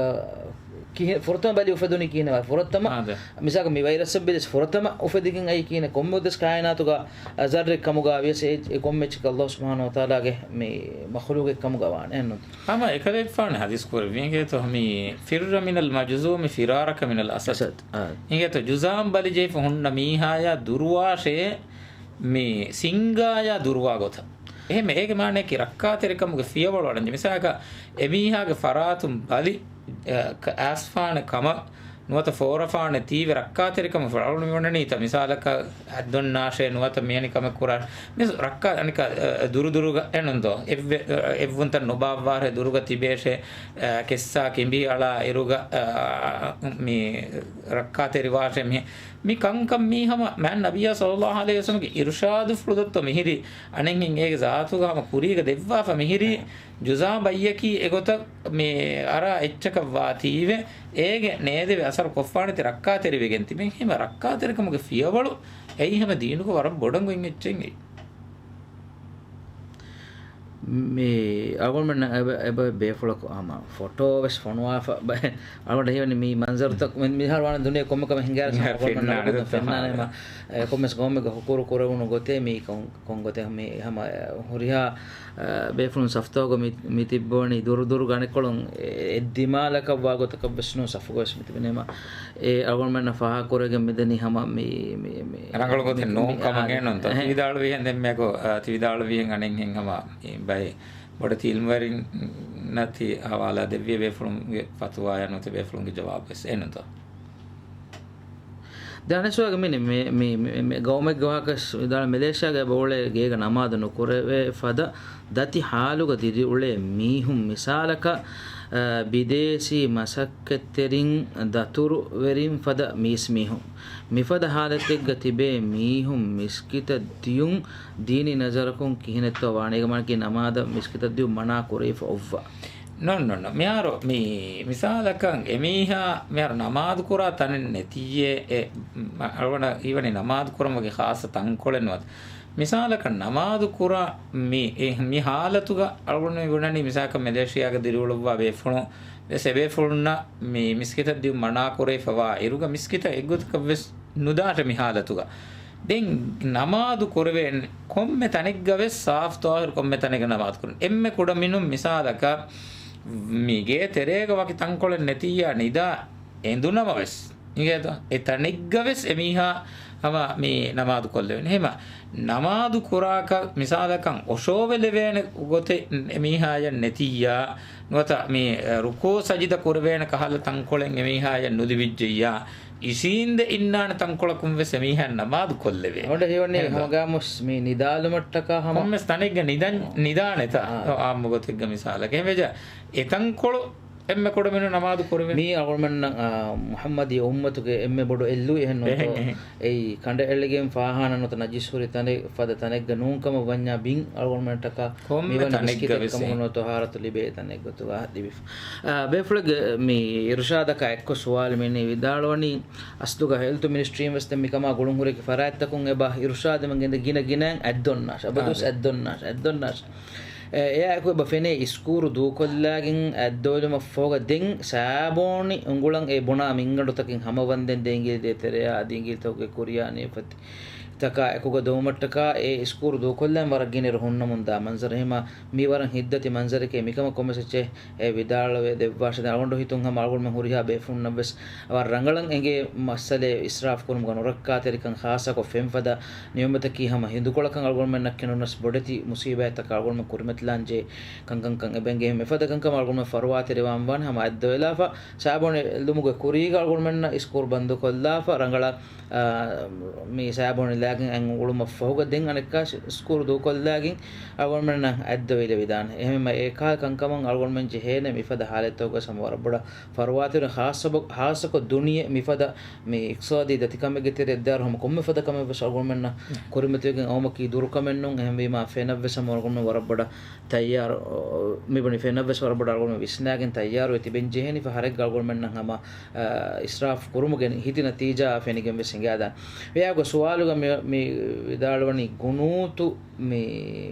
ކިހި-، ފުރަތަމަ ބަލި އުފެދުނީ ކިހިނެއް ވާ؟ ފުރަތަމަ، އާދެ. މިސާލަކަށް މި ވައިރަސްއަށް ބެލިސް ފުރަތަމަ އުފެދިގެން އައީ ކިހިނެއް؟ ކޮންމެ ދެސް ކާއިނާތުގަ، އާ، ޒައްރެއް ކަމުގަ ވިޔަސް އެ، އެ ކޮންމެ އެއްޗެއް ﷲ ސުބްޙާނަހޫ ވަތަޢާލާގެ މި މަޚުލޫޤެއް ކަމުގަ ވާނެ. އެހެންނޫން. ހަމަ އެކަލޭގެފާނު ޙަދީޘް ކުރެއްވި އިނގޭތޯ މި ފިއްރަ މިނަލް މަޖުޒޫމި ފިރާރަކަ މިނަލް އަސަދް. އަސަދް، އާ. އިނގޭތޯ ޖުޒާމް ބަލި ޖެހިފަ ހުންނަ މީހާޔާ ދުރުވާށޭ މި ސިންގާޔާ ދުރުވާ ގޮތަށް. އެހެން އޭގެ މާނައަކީ ރައްކާތެރިކަމުގެ ފިޔަވަޅު އަޅަންޖެ. މިސާލަކަށް އެމީހާގެ ފަރާތުން ބަލި، އަ، ކަ-، އައިސްފާނެ ކަމަށް ނުވަތަ ފޯރަފާނެ ތީވެ ރައްކާތެރިކަމަށް ފުޅަޅުން މިވަނަނީތަ؟ މިސާލަކަށް ހައްދޮންނާށޭ ނުވަތަ މިއަނި ކަމެއް ކުރާށޭ. މިސް ރައްކާ އަނިކަ، އަ، ދުރުދުރުގަ އެނުންދޯ؟ އެއްވެ-، އެއްވުންތައް ނުބާއްވާށޭ ދުރުގަ ތިބޭށޭ، އަ، ކެއްސާ ކިނބި އަޅާ އިރުގަ، އަ، މި ރައްކާތެރިވާށޭ މި-، މި ކަންކަން މީ ހަމަ މާތް ނަބިއްޔާ ޞައްލަﷲު ޢަލައިހި ވަސައްލަމަގެ އިރުޝާދުފުޅު ދޮއްތޯ މިހިރީ އަނެއްހެން އޭގެ ޒާތުގަ ހަމަ ކުރީގަ ދެއްވާފަ މިހިރީ ޖުޒާ ބައްޔަކީ އެގޮތަށް މި އަރާ އެއްޗަކަށް ވާތީވެ، އޭގެ ނޭދެވި އަސަރު ކޮށްފާނެތި ރައްކާތެރިވެގެން ތިބެން. ހަމަ ރައްކާތެރިކަމުގެ ފިޔަވަޅު އެއީ ހަމަ ދީނުގަ ވަރަށް ބޮޑަށް އޮތް އެއްޗެއް އެއީ. މި އަޅުގަނޑުމެންނަށް އެބަ-، އެބަ ބޭފުޅަކު ހަމަ ފޮޓޯ ވެސް ފޮނުވާފަ ބަ-، އަޅުގަނޑަށް ހީވަނީ މި މަންޒަރުތައް މި-، މިހާރު ވާނެ ދުނިޔެ ކޮންމެ ކަމެއް ހިނގާރަސް ފެންނާނެ އަޅުގަނޑުމެންނަށް ދެއްތޯ؟ ފެންނާނެ ހަމަ، އެ، ކޮންމެސް ގައުމެއްގަ ހުކުރު ކުރެވުނު ގޮތޭ މީ ކޮން، ކޮން ގޮތެއް މި ހަމަ، އެ، ހުރިހާ، އެ، ބޭފުޅުން ސަފްތޯގަ މި، މި ތިއްބަވަނީ ދުރު ދުރު ގަނެކޮޅުން އެ-، އެއްދިމާލަކަށް ވާ ގޮތަކަށް ވެސް ނޫން ސަފުގަ ވެސް މި ތިބެނީމަ. އެ އަޅުގަނޑުމެންނަށް ފާހަގަކުރެވިގެން މިދަނީ ހަމަ މި، މި، މި، ރަނގަޅު ގޮތެއް މި، ނޫން މި، ކަމަށް އާ، އެންނުންތޯ؟ އެހެން. ތިވިދާޅުވިހެން ދެންމެކު، އާ، ތިވިދާޅުވިހެން އަނެއްހެން ހަމަ މި ބައެއް ބޮޑެތި އިލްމުވެރިންނަށް ތި ހަވާލާ ދެއްވި ބޭފުޅުންގެ ފަތުވާޔާ ނުވަތަ ބޭފުޅުންގެ ޖަވާބުވެސް އެންނުންތޯ؟ ދެން އަނެއް ސުވާލެއް މި، މި، މި، މި، މި ގައުމެއްގެ ވާހަކަ ވިދާޅު މެލޭޝިޔާގަ އެބައުޅޭ ގޭގަ ނަމާދު ނުކުރެވޭ ފަދަ ދަތި ހާލުގަ ދިރިއުޅޭ މީހުން މިސާލަކަށް، އަ، ބިދޭސީ މަސައްކަތްތެރިން ދަތުރުވެރިން ފަދަ މީސްމީހުން. މިފަދަ ހާލަތެއްގަ ތިބޭ މީހުން މިސްކިތަށް ދިޔުން ދީނީ ނަޒަރަކުން ކިހިނެއްތޯ ވާނީ؟ އޭގެ މާނައަކީ ނަމާދަށް މިސްކިތަށް ދިޔުން މަނާ ކުރެވިފަ އޮއްވާ. ނޫން، ނޫން، ނޫން. މިހާރު މި މިސާލަކަށް އެމީހާ މިހާރު ނަމާދު ކުރާ ތަނެއް ނެތިއްޔޭ، އެ، މަ-، އަޅުގަނޑަށް ހީވަނީ ނަމާދު ކުރަން ވަކި ޚާއްޞަ ތަންކޮޅެއް ނުވަތަ. މިސާލަކަށް ނަމާދު ކުރާ މި، އެ، މި ހާލަތުގަ އަޅުގަނޑު މި ބުނަނީ މިސާލަކަށް މެލޭޝިޔާގަ ދިރިއުޅުއްވާ ބޭފުޅުން ވެސް އެބޭފުޅުންނަށް މި މިސްކިތަށް ދިޔުން މަނާ ކުރެވިފަވާ އިރުގަ މިސްކިތަށް އެއްގޮތަކަށް ވެސް ނުދާށޭ މި ހާލަތުގަ. ދެން ނަމާދު ކުރެވޭނެ ކޮންމެ ތަނެއްގަ ވެސް ސާފު ޠާހިރު ކޮންމެ ތަނެއްގަ ނަމާދު ކުރަން. އެންމެ ކުޑަމިނުން މިސާލަކަށް މި ގޭ ތެރޭގަ ވަކި ތަންކޮޅެއް ނެތިއްޔާ ނިދާ އެނދުނަމަ ވެސް އިނގޭތޯ؟ އެ ތަނެއްގަ ވެސް އެމީހާ ހަމަ މި ނަމާދު ކޮށްލެވެން. ހެމަ ނަމާދު ކުރާކަށް މިސާލަކަށް އޮށޯވެލެވޭނެ ގޮތެއް އެމީހާޔަށް ނެތިއްޔާ، ނުވަތަ މި ރުކޫ ސަޖިދަ ކުރެވޭނެ ކަހަލަ ތަންކޮޅެއް އެމީހާޔަށް ނުލިބިއްޖެއްޔާ، އިށީނދެ އިންނާނެ ތަންކޮޅަކުން ވެސް އެމީހާ ނަމާދު ކޮށްލެވޭ. އަޅުގަނޑަށް ހީވަނީ ހަމަގާމުސް މި ނިދާލުމަށްޓަކާ ހަމަ ކޮންމެސް ތަނެއްގަ ނިދަން، ނިދާނެތާ؟ އާ. އާއްމު ގޮތެއްގަ މިސާލަކަށް. އެހެންވެއްޖެ އެތަންކޮޅު އެންމެ ކުޑަމިނުން ނަމާދު ކުރެވެން. މީ އަޅުގަނޑުމެންނަށް، އާ، މުޙައްމަދީ އުއްމަތުގެ އެންމެ ބޮޑު އެއްލުއި އެހެން ނޫންތޯ؟ އެހެން، އެހެން. އެއީ ކަނޑައެޅިގެން ފާހާނާ ނުވަތަ ނަޖިސް ހުރި ތަނެއް ފަދަ ތަނެއްގަ ނޫން ކަމަށް ވަންޏާ ބިން އަޅުގަނޑުމެންޓަކާ ކޮންމެ މިވަނީ ތަނެއްގަ މިސްކިތެއް ވެސް ކަމުގަ އެ. ނުވަތަ ޠަހާރަތު ލިބޭ ތަނެއް ގޮތުގަ ލިބިފަ. އާ، ބޭފުޅެއްގެ މި އިރުޝާދަކާ އެއްކޮށް ސުވާލު މިނީ ވިދާޅުވަނީ، އަސްލުގަ ހެލްތު މިނިސްޓްރީން ވެސް ދެން މިކަމާ ގުޅުންހުރި ފަރާތްތަކުން އެބަ އިރުޝާދެއް ގެންދޭ ގިނަ ގިނައިން އަތްދޮންނާށޭ. އަބަދުވެސް އާދެ. އަތްދޮންނާށޭ، އަތްދޮންނާށޭ. އެ، އެއާއެކު އެބަ ފެނޭ އިސްކޫރު ދޫކޮށްލާގެން އަތްދޮވެލުމަށްފަހުގަ ދެން ސާބޯނި އުނގުޅަން އެ ބުނާ މިންގަނޑުތަކެއް ހަމަވަންދެން ދޭ އިނގިލި ދޭތެރެޔާ އަދި އިނގިލިތަކުގެ ކުރިޔާ ނިޔަފަތި ތަކާ އެކުގަ ދޮވުމަށްޓަކާ އެ އިސްކޫރު ދޫކޮށްލަން ވަރަށް ގިނައިރު ހުންނަމުން ދާ މަންޒަރު. އެހެމަ މި ވަރަށް ހިތްދަތި މަންޒަރެކޭ. މިކަމަށް ކޮންމެސް އެއްޗެއް އެ ވިދާޅުވެ ދެއްވާށެ. ދެން އަޅުގަނޑު ހިތުން ހަމަ އަޅުގަނޑުމެން ހުރިހާ ބޭފުޅުންނަށް ވެސް ވަރަށް ރަނގަޅަށް އެނގޭ މައްސަލައެއް އިސްރާފް ކުރުމުގަ ނުރައްކާތެރިކަން، ޚާއްޞަކޮށް ފެންފަދަ ނިޢުމަތަކީ ހަމަ ހިނދުކޮޅަކަށް އަޅުގަނޑުމެންނަށް ކެނޑުނަސް ބޮޑެތި މުސީބާތްތަކަށް އަޅުގަނޑުމެން ކުރިމަތިލާންޖެހޭ ކަންކަންކަން އެބަ އެނގޭ. އެފަދަ ކަންކަމަށް އަޅުގަނޑުމެން ފަރުވާތެރިވާން ވާނެ ހަމަ އަތްދޮވެލާފަ ސާބޯނި ލުމުގެ ކުރީގަ އަޅުގަނޑުމެންނަށް އިސްކޫރު ބަންދުކޮށްލާފަ ރަނގަޅަށް އާ، މި ސާބޯނި ލާގެން އަތް އުޅުމަށްފަހުގަ ދެން އަނެއްކާ ސް-، ސްކޫރު ދޫކޮށްލާގެން އަޅުގަނޑުމެންނަށް އަތްދޮވެލެވިދާނެ. އެހެންވީމަ އެކަހަލަ ކަންކަމަށް އަޅުގަނޑުމެން ޖެހޭނެ މިފަދަ ހާލަތްތަކުގަ ހަމަ ވަރަށް ބޮޑަށް ފަރުވާތެރި ޚާއްޞަ-، ޚާއްޞަކޮށް ދުނިޔެ މިފަދަ މި އިޤްތިޞާދީ ދަތިކަމެއްގެ ތެރެއަށް ދާއިރު ހަމަ ކޮންމެ ފަދަ ކަމެއް ވެސް އަޅުގަނޑުމެންނަށް ކުރިމަތިވެގެން އައުމަކީ ދުރުކަމެއް ނޫން. އެހެންވީމަ ފެނަށް ވެސް ހަމަ އަޅުގަނޑުމެން ވަރަށް ބޮޑަށް ތައްޔާރު، މިބުނި ފެނަށް ވެސް ވަރަށް ބޮޑަށް އަޅުގަނޑުމެން ވިސްނާގެން ތައްޔާރުވެ ތިބެން ޖެހެނީ. ފަހަރެއްގަ އަޅުގަނޑުމެންނަށް ހަމަ އާ، އިސްރާފް ކުރުމުގެ ހިތި ނަތީޖާ ފެނިގެން ވެސް ހިނގާދާނެ. ވެޔާގޮ ސުވާލުގަ މި، މި ވިދާޅުވަނީ ގުނޫތު މި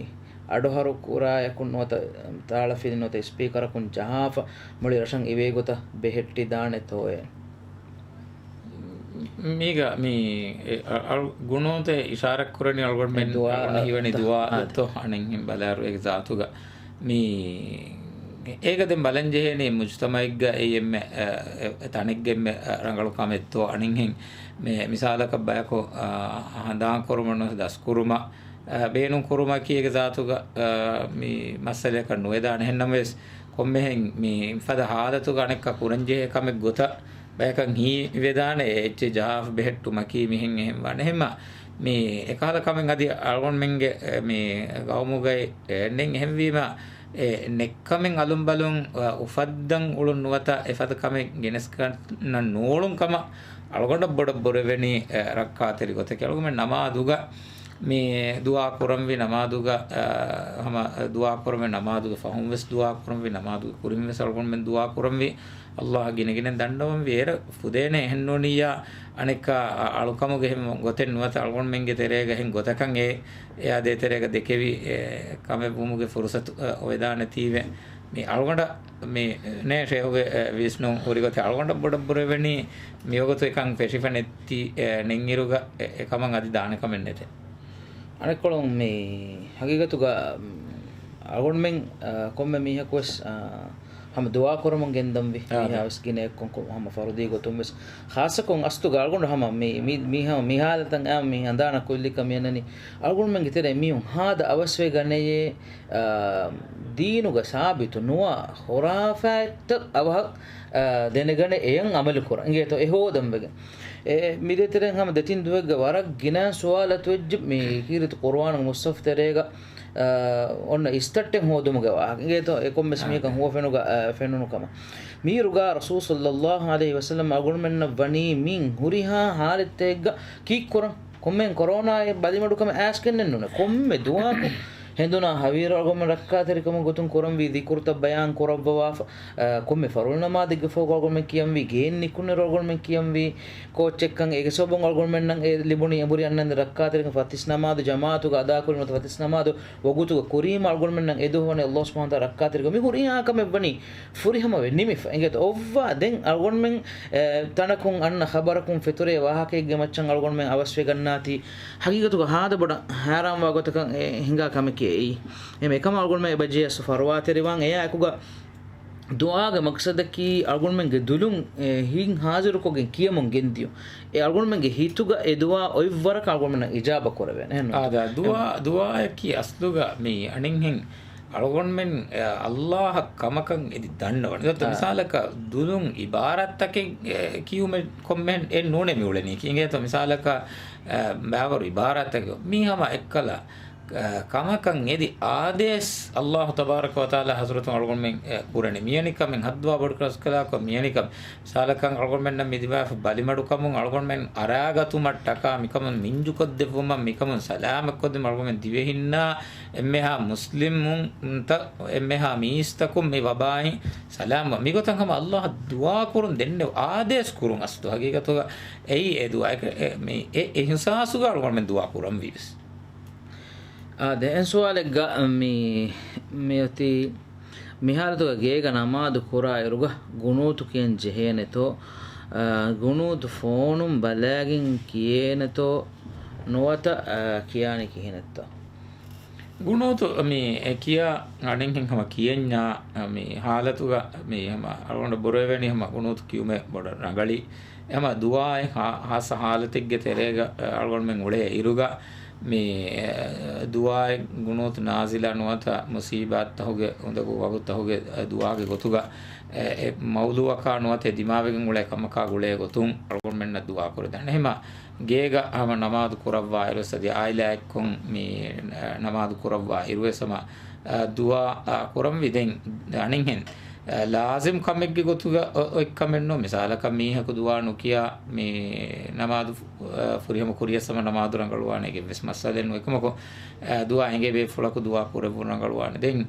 އަޑުހަރު ކުރާޔަކުން ނުވަތަ ތާޅަފިލި ނުވަތަ ސްޕީކަރަކުން ޖަހާފަ މުޅި ރަށަށް އިވޭ ގޮތަށް ބެހެއްޓިދާނެތޯއޭ؟ މީގަ މި އެ، އަ، އަޅު ގުނޫތެއް އިޝާރަތް ކުރަނީ އަޅުގަނޑުމެން ދުޢާ އަޅުގަނޑު ހީވަނީ ދުޢާ އަ، އޮތްތޯ އަނެއްހެން ބަލާރު އޭގެ ޒާތުގަ. މި އޭގަ ދެން ބަލަން ޖެހޭނީ މުޖުތަމައެއްގަ އެއީ އެންމެ، އެ، އެ، ތަނެއްގެ އެންމެ، އެ، ރަނގަޅު ކަމެއްތޯ އަނެއްހެން. މި މިސާލަކަށް ބަޔަކު، އަ، ހަނދާން ކުރުމަށް ނުވަތަ ދަސްކުރުމަށް، އަ، ބޭނުން ކުރުމަކީ އޭގެ ޒާތުގަ، އަ، މި މައްސަލައަކަށް ނުވެދާނެ. އެހެންނަމަވެސް ކޮންމެހެން މި ފަދަ ހާލަތުގަ އަނެއްކާ ކުރަންޖެހޭ ކަމެއް ގޮތަށް ބަޔަކަށް ހީވެދާނެ އެ އެއްޗެއް ޖަހާފަ ބެހެއްޓުމަކީ މިހެން އެހެން ވާނެ. އެހެންމަ މި އެކަހަލަ ކަމެއް އަދި އަޅުގަނޑުމެންގެ، އެ، މި ގައުމުގައި، އެ، އެންނެން އެހެންވީމަ، އެ، ނެއްކަމެއް އަލުންބަލުން، އަ، އުފައްދަން އުޅުން ނުވަތަ އެފަދަ ކަމެއް ގެނެސްގަންނަން ނޫޅުން ކަމަށް އަޅުގަނޑަށް ބޮޑަށް ބުރެވެނީ، އެ، ރައްކާތެރި ގޮތަކީ. އަޅުގަނޑުމެން ނަމާދުގަ މި ދުޢާ ކުރަންވީ ނަމާދުގަ، އަ، ހަމަ ދުޢާ ކުރަންވީ ނަމާދުގެ ފަހުން ވެސް ދުޢާ ކުރަންވީ ނަމާދުގެ ކުރިން ވެސް އަޅުގަނޑުމެން ދުޢާ ކުރަންވީ. އައްލާހަށް ގިނަގިނައިން ދަންނަވަންވީ. އޭރަށް ފުދޭނެ އެހެންނޫނިއްޔާ އަނެއްކާ އަ-، އަޅުކަމުގެ އެހެން ގޮތެއް ނުވަތަ އަޅުގަނޑުމެންގެ ތެރޭގަ އެހެން ގޮތަކަށް އެ، އެއާ ދޭތެރޭގަ ދެކެވި އެ، ކަމެއް ވުމުގެ ފުރުސަތު، އަ، އޮވެދާނެތީވެ. މި އަޅުގަނޑަށް މި ނޭ ޝޭހުގެ، އެ، ވިސްނުން ހުރި ގޮތެއް އަޅުގަނޑަށް ބޮޑަށް ބުރެވެނީ މިވަގުތު އެކަން ފެށިފަ ނެތި، އެ، ނެތްއިރުގަ އެ، އެކަމަށް އަދި ދާނެ ކަމެއް ނެތޭ. އަނެއްކޮޅުން މި ހަގީގަތުގަ، މް، އަޅުގަނޑުމެން، އަ، ކޮންމެ މީހަކުވެސް، އަ، ހަމަ ދުޢާ ކުރަމުން ގެންދަންވީ. އާ، މީހާވެސް ގިނަ އެއްކޮން ކު-، ހަމަ ފަރުދީ ގޮތުންވެސް. ޚާއްޞަކޮށް އަސްލުގަ އަޅުގަނޑު ހަމަ މި، މި، މި ހަ-، މި ހާލަތަށް އައި މި ހަނދާނަށް ކުއްލިކަން މިއަންނަނީ. އަޅުގަނޑުމެންގެ ތެރޭ މީހުން ހާދަ އަވަސްވެގަނެޔޭ، އާ، ދީނުގަ ސާބިތު ނުވާ ޚުރާފާތްތައް އަވަހަށް، އާ، ދެނެގަނެ އެޔަށް އަމަލު ކުރަން. އިނގޭތޯ އެ ހޯދަން ވެގެން. އެ، މި ދޭތެރޭން ހަމަ ދެތިން ދުވަހެއްގަ ވަރަށް ގިނަ ސުވާލު އަތުވެއްޖެ މި ކީރިތި ޤުރުއާނުގެ މުޞްޙަފް ތެރޭގަ، އާ، އޮންނަ އިސްތައްޓެއް ހޯދުމުގެ ވާހަކަ. އިނގޭތޯ އެ ކޮންމެސް މީހަކަށް ހުވަފެނުގަ، އާ، ފެނުނު ކަމަށް. މީރުގާ ރަސޫލު ޞައްލައްލާހު ޢަލައިހި ވަސައްލަމް އަޅުގަނޑުމެންނަށް ވަނީ މިން ހުރިހާ ހާލަތެއްގަ ކީއްކުރަން؟ ކޮންމެހެން ކޮރޯނާއެއް ބަލިމަޑުކަމެއް އައިސްގެންނެއް ނޫނޭ. ކޮންމެ ދުވަހަކު ހެނދުނާ ހަވީރު އަޅުގަނޑުމެން ރައްކާތެރިކަމުގެ ގޮތުން ކުރަންވީ ޛިކުރުތައް ބަޔާން ކުރައްވަވާފަ، އަ، ކޮންމެ ފަރުޟު ނަމާދެއްގެ ފަހުގަ އަޅުގަނޑުމެން ކިޔަންވީ، ގެއިން ނިކުންނިރު އަޅުގަނޑުމެން ކިޔަންވީ، ކޯއްޗެއްކަން އޭގެ ސަބަބުން އަޅުގަނޑުމެންނަށް އެ ލިބުނީ އެނބުރި އަންނަންދެން ރައްކާތެރިކަން ފަތިސް ނަމާދު ޖަމާޢަތުގަ އަދާކުރި ނުވަތަ ފަތިސް ނަމާދު ވަގުތުގަ ކުރީމަ އަޅުގަނޑުމެންނަށް އެދުވަހު ވަނީ އައްލާހު ސުބްޙާނަހޫ ވަތަޢާލާ ރައްކާތެރިކަމުގެ މި ހުރިހާ ކަމެއް ވަނީ ފުރިހަމަވެ ނިމިފަ. އިނގޭތޯ އޮއްވާ ދެން އަޅުގަނޑުމެން، އެ، ތަނަކުން އަންނަ ޚަބަރަކުން ފެތުރޭ ވާހަކައެއްގެ މައްޗަށް އަޅުގަނޑުމެން އަވަސްވެގަންނާތީ ހަގީގަތުގަ ހާދަ ބޮޑަށް ހައިރާންވާ ގޮތަކަށް އެ ހިނގާ ކަމެކޭ އެއީ. އެހެން އެކަމަށް އަޅުގަނޑުމެން އެބަޖެހޭ އަސްލު ފަރުވާތެރިވާން. އެއާ އެކުގަ ދުޢާގެ މަޤްޞަދަކީ އަޅުގަނޑުމެންގެ ދުލުން، އެ، ހިތް ހާޒިރުކޮށްގެން ކިޔަމުން ގެންދިޔުން. އެ އަޅުގަނޑުމެންގެ ހިތުގަ އެ ދުޢާ އޮތްވަރަކަށް އަޅުގަނޑުމެންނަށް އިޖާބަ ކުރެވޭނެ. އެހެން ނޫންތަ؟ އާދެ، ދުޢާ، ދުޢާއަކީ އަސްލުގަ މި އަނެއްހެން އަޅުގަނޑުމެން، އެ، އައްލާހަށް ކަމަކަށް އެދި ދަންނަވަން. އާ. މިސާލަކަށް ދުލުން އިބާރާތްތަކެއް، އެ، ކިޔުމެއް ކޮންމެހެން އެއް ނޫނޭ މި އުޅެނީކީ. އިނގޭތޯ މިސާލަކަށް، އެ، ބައިވަރު އިބާރާތްތަކެއް މީ ހަމަ އެއްކަލަ އަ، ކަމަކަށް އެދި އާދޭސް އައްލާހު ތަބާރަކަ ވަތަޢާލާ ޙަޟްރަތުން އަޅުގަނޑުމެން، އެ، ކުރަނީ. މިޔަނިކަމެއް ހައްދުވާ ބޮޑުކަލަ ކަމެއް މިޔަނިކަމެއް. މިސާލަކަށް އަޅުގަނޑުމެންނަށް މި ދިމާވެފަ ބަލިމަޑުކަމުން އަޅުގަނޑުމެން އަރާގަތުމަށްޓަކާ މިކަމުން މިންޖުކޮށްދެއްވުމަށް މިކަމުން ސަލާމަތްކޮށްދިނުމަށް އަޅުގަނޑުމެން ދިވެހިންނާ އެންމެހާ މުސްލިމުންތައް އެންމެހާ މީސްތަކުން މި ވަބާއިން ސަލާމަތް މިގޮތަށް ހަމަ އައްލާހަށް ދުޢާ ކުރުން ދެންނެވި އާދޭސް ކުރުން އަސްލު ހަގީގަތުގަ އެއީ އެ ދުޢާ އެ، މި އެ އިޙްސާސުގަ އަޅުގަނޑުމެން ދުޢާ ކުރަންވީވެސް. އާ، ދެ އެން ސުވާލެއްގަ މި، މިއޮތީ މި ހާލަތުގަ ގޭގަ ނަމާދު ކުރާ އިރުގަ ގުނޫތު ކިޔަން ޖެހޭނެތޯ، އާ، ގުނޫތު ފޯނުން ބަލާގެން ކިޔޭނެތޯ ނުވަތަ، އާ، ކިޔާނީ ކިހިނެއްތޯ؟ ގުނޫތު މި ކިޔާ އަނެއްހެން ހަމަ ކިޔަންޏާ މި ހާލަތުގަ މި ހަމަ އަޅުގަނޑަށް ބުރަވެވެނީ ހަމަ ގުނޫތު ކިޔުމެއް ބޮޑަށް ރަނގަޅީ. އެ ހަމަ ދުޢާއެއް ހާ-، ހާއްސަ ހާލަތެއްގެ ތެރޭގަ އަޅުގަނޑުމެން އުޅޭ އިރުގަ މި، އެ، ދުޢާއެއް ގުނޫތު ނާޒިލާ ނުވަތަ މުޞީބާތްތަކުގެ އުނދަގޫ ވަގުތުތަކުގެ، އެ، ދުޢާގެ ގޮތުގަ، އެ، އެ މައުޟޫޢަކާ ނުވަތަ އެ ދިމާވެގެން އުޅޭ ކަމަކާ ގުޅޭ ގޮތުން އަޅުގަނޑުމެންނަށް ދުޢާ ކުރެދާނެ. އެހެމަ ގޭގަ ހަމަ ނަމާދު ކުރައްވާ އިރުވެސް އަދި އާއިލާއެއްކޮށް މި، އެ، ނަމާދު ކުރައްވާ އިރުވެސް ހަމަ، އެ، ދުޢާ، އެ، ކުރަންވީ. ދެން އަނެއްހެން އެ، ލާޒިމް ކަމެއްގެ ގޮތުގަ އޮ-، އޮތް ކަމެއް ނޫން. މިސާލަކަށް މީހަކު ދުޢާ ނުކިޔާ މި ނަމާދު ފު-، އެ، ފުރިހަމަ ކުރިޔަސް ހަމަ ނަމާދު ރަނގަޅުވާނެ އެއްވެސް މައްސަލައެއް ނޫން. އެކަމަކު، އެ، ދުޢާ އެނގޭ ބޭފުޅަކު ދުޢާ ކުރެއްވުން ރަނގަޅުވާނެ. ދެން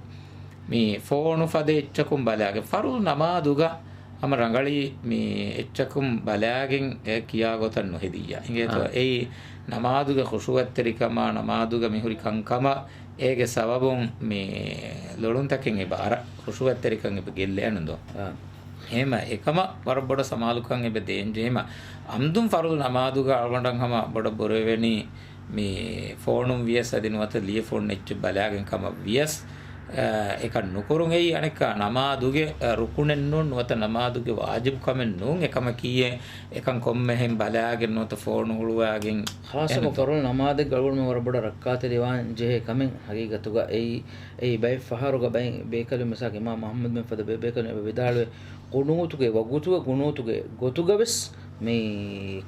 މި ފޯނު ފަދަ އެއްޗަކުން ބަލާގެން ފަރުޟު ނަމާދުގަ ހަމަ ރަނގަޅީ މި އެއްޗަކުން ބަލާގެން އެ ކިޔާ ގޮތަށް ނުހެދިއްޔާ. އިނގޭތޯ؟ އާ. އެއީ ނަމާދުގެ ޚުޝޫޢަތްތެރިކަމާ ނަމާދުގަ މިހުރި ކަންކަމަށް އޭގެ ސަބަބުން މި ލޮޅުންތަކެއް އެބަ އަރަ ޚުޝޫޢަތްތެރިކަން އެބަ ގެއްލޭނުން ދޯ؟ އާ. އެހެމަ އެކަމަށް ވަރަށް ބޮޑަށް ސަމާލުކަން އެބަ ދޭންޖެހޭ. އެހެމަ އަމްދުން ފަރުޟު ނަމާދުގަ އަޅުގަނޑަށް ހަމަ ބޮޑަށް ބުރަވެވެނީ މި ފޯނުން ވިޔަސް އަދި ނުވަތަ ލިޔެފޯން އެއްޗެއް ބަލާގެން ކަމަށް ވިޔަސް، އެކަން ނުކުރުން. އެއީ އަނެއްކާ ނަމާދުގެ، އެ، ރުކުނެއް ނޫން ނުވަތަ ނަމާދުގެ ވާޖިބު ކަމެއް ނޫން. އެކަމަކީ އެ އެކަން ކޮންމެހެން ބަލާގެން ނުވަތަ ފޯނު ހުޅުވާގެން ޚާއްޞަކޮށް އެހެންތޯ؟ ފަރުޟު ނަމާދެއްގަ އަޅުގަނޑުމެން ވަރަށް ބޮޑަށް ރައްކާތެރިވާން ޖެހޭ ކަމެއް ހަގީގަތުގަ އެއީ، އެއީ ބައެއް ފަހަރުގަ ބައެއް ބޭކަލުން މިސާލަކަށް އިމާމް އަޙްމަދު ބިން ފަދަ ބޭ-، ބޭކަލުން އެބަ ވިދާޅުވޭ، ޤުނޫތުގެ ވަގުތުގަ ޤުނޫތުގެ ގޮތުގަވެސް މި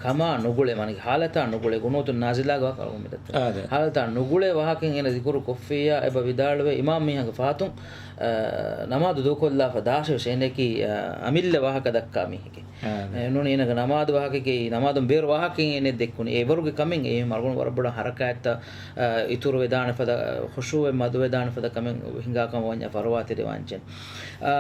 ކަމާ ނުގުޅޭ، މާނަ ޙާލަތާ ނުގުޅޭ، ޤުނޫތު ނާޒިލާގެ ވާހަކަ އަޅުގަނޑު މި ދައްކަނީ. އާދެ. ޙާލަތާ ނުގުޅޭ ވާހަކައެއް އޭނަ ޛިކުރު ކޮށްފިއްޔާ އެބަ ވިދާޅުވޭ، އިމާމް މީހާގެ ފަހަތުން، އަ، ނަމާދު ދޫކޮށްލާފަ ދާށޭވެސް އޭނައަކީ، އަ، އަމިއްލަ ވާހަކަ ދައްކާ މީހެކޭ. އާދެ. އެ، ނޫނީ އޭނަގެ ނަމާދު ވާހަކައަކީ، ނަމާދުން ބޭރު ވާހަކައެއް އޭނަ ދެއްކުނީ. އެވަރުގެ ކަމެއް އެ އަޅުގަނޑު ވަރަށް ބޮޑަށް ޙަރަކާތްތައް، އަ، އިތުރު ވެދާނެ ފަދަ، ޚުޝޫޢެއް މަދުވެދާނެ ފަދަ ކަމެއް ހިނގާ ކަމަށް ވަންޏާ ފަރުވާތެރިވާންޖެހޭ. އާ،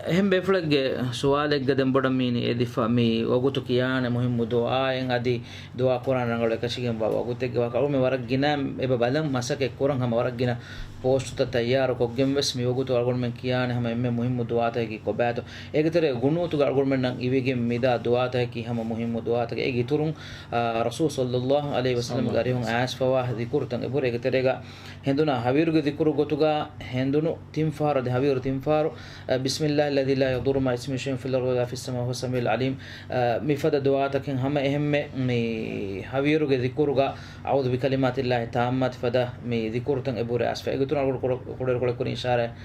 އެހެން ބޭފުޅެއްގެ ސުވާލެއްގަ ދެން ބޮޑަށް މީނީ އެދިފަ މި ވަގުތު ކިޔާނެ މުހިއްމު ދުޢާއެއް އަދި ދުޢާ ކުރާން ރަނގަޅު އެކަށީގެންވާ ވަގުތެއްގެ ވާހަކަ އަޅުގަނޑުމެން ވަރަށް ގިނަ އެބަ ބަލަން މަސައްކަތް ކުރަން ހަމަ ވަރަށް ގިނަ ޕޯސްޓުތައް ތައްޔާރު ކޮށްގެން ވެސް މި ވަގުތު އަޅުގަނޑުމެން ކިޔާނެ ހަމަ އެންމެ މުހިއްމު ދުޢާތަކަކީ ކޮބާތޯ؟ އޭގެ ތެރޭ ގުނޫތުގަ އަޅުގަނޑުމެންނަށް އިވިގެން މިދާ ދުޢާތަކަކީ ހަމަ މުހިއްމު ދުޢާތަކެއް. އޭގެ އިތުރުން، އާ، ރަސޫލު ޞައްލައްލާހު ޢަލައިހި ވަސައްލަމްގެ އަރިހުން އައިސްފަވާ ޛިކުރުތައް އެބަހުރި. އޭގެ ތެރޭގަ ހެނދުނާ ހަވީރުގެ ޛިކުރު ގޮތުގަ ހެނދުނު ތިން ފަހަރު އަދި ހަވީރު ތިން ފަހަރު، އަ، بسم الله الذي لا يضر مع اسمه شيء في الأرض ولا في السماء وهو السميع العليم، އަ، މިފަދަ ދުޢާތަކެއް ހަމަ އެހެންމެ މި ހަވީރުގެ ޛިކުރުގަ أعوذ بكلمات الله التامات ފަދަ މި ޛިކުރުތައް އެބަހުރި އައިސްފަ. އޭގެ އިތުރުން އަޅުގަނޑު ކުޑަ-، ކުޑަ-، ކުޑަކުރިން އިޝާރާތް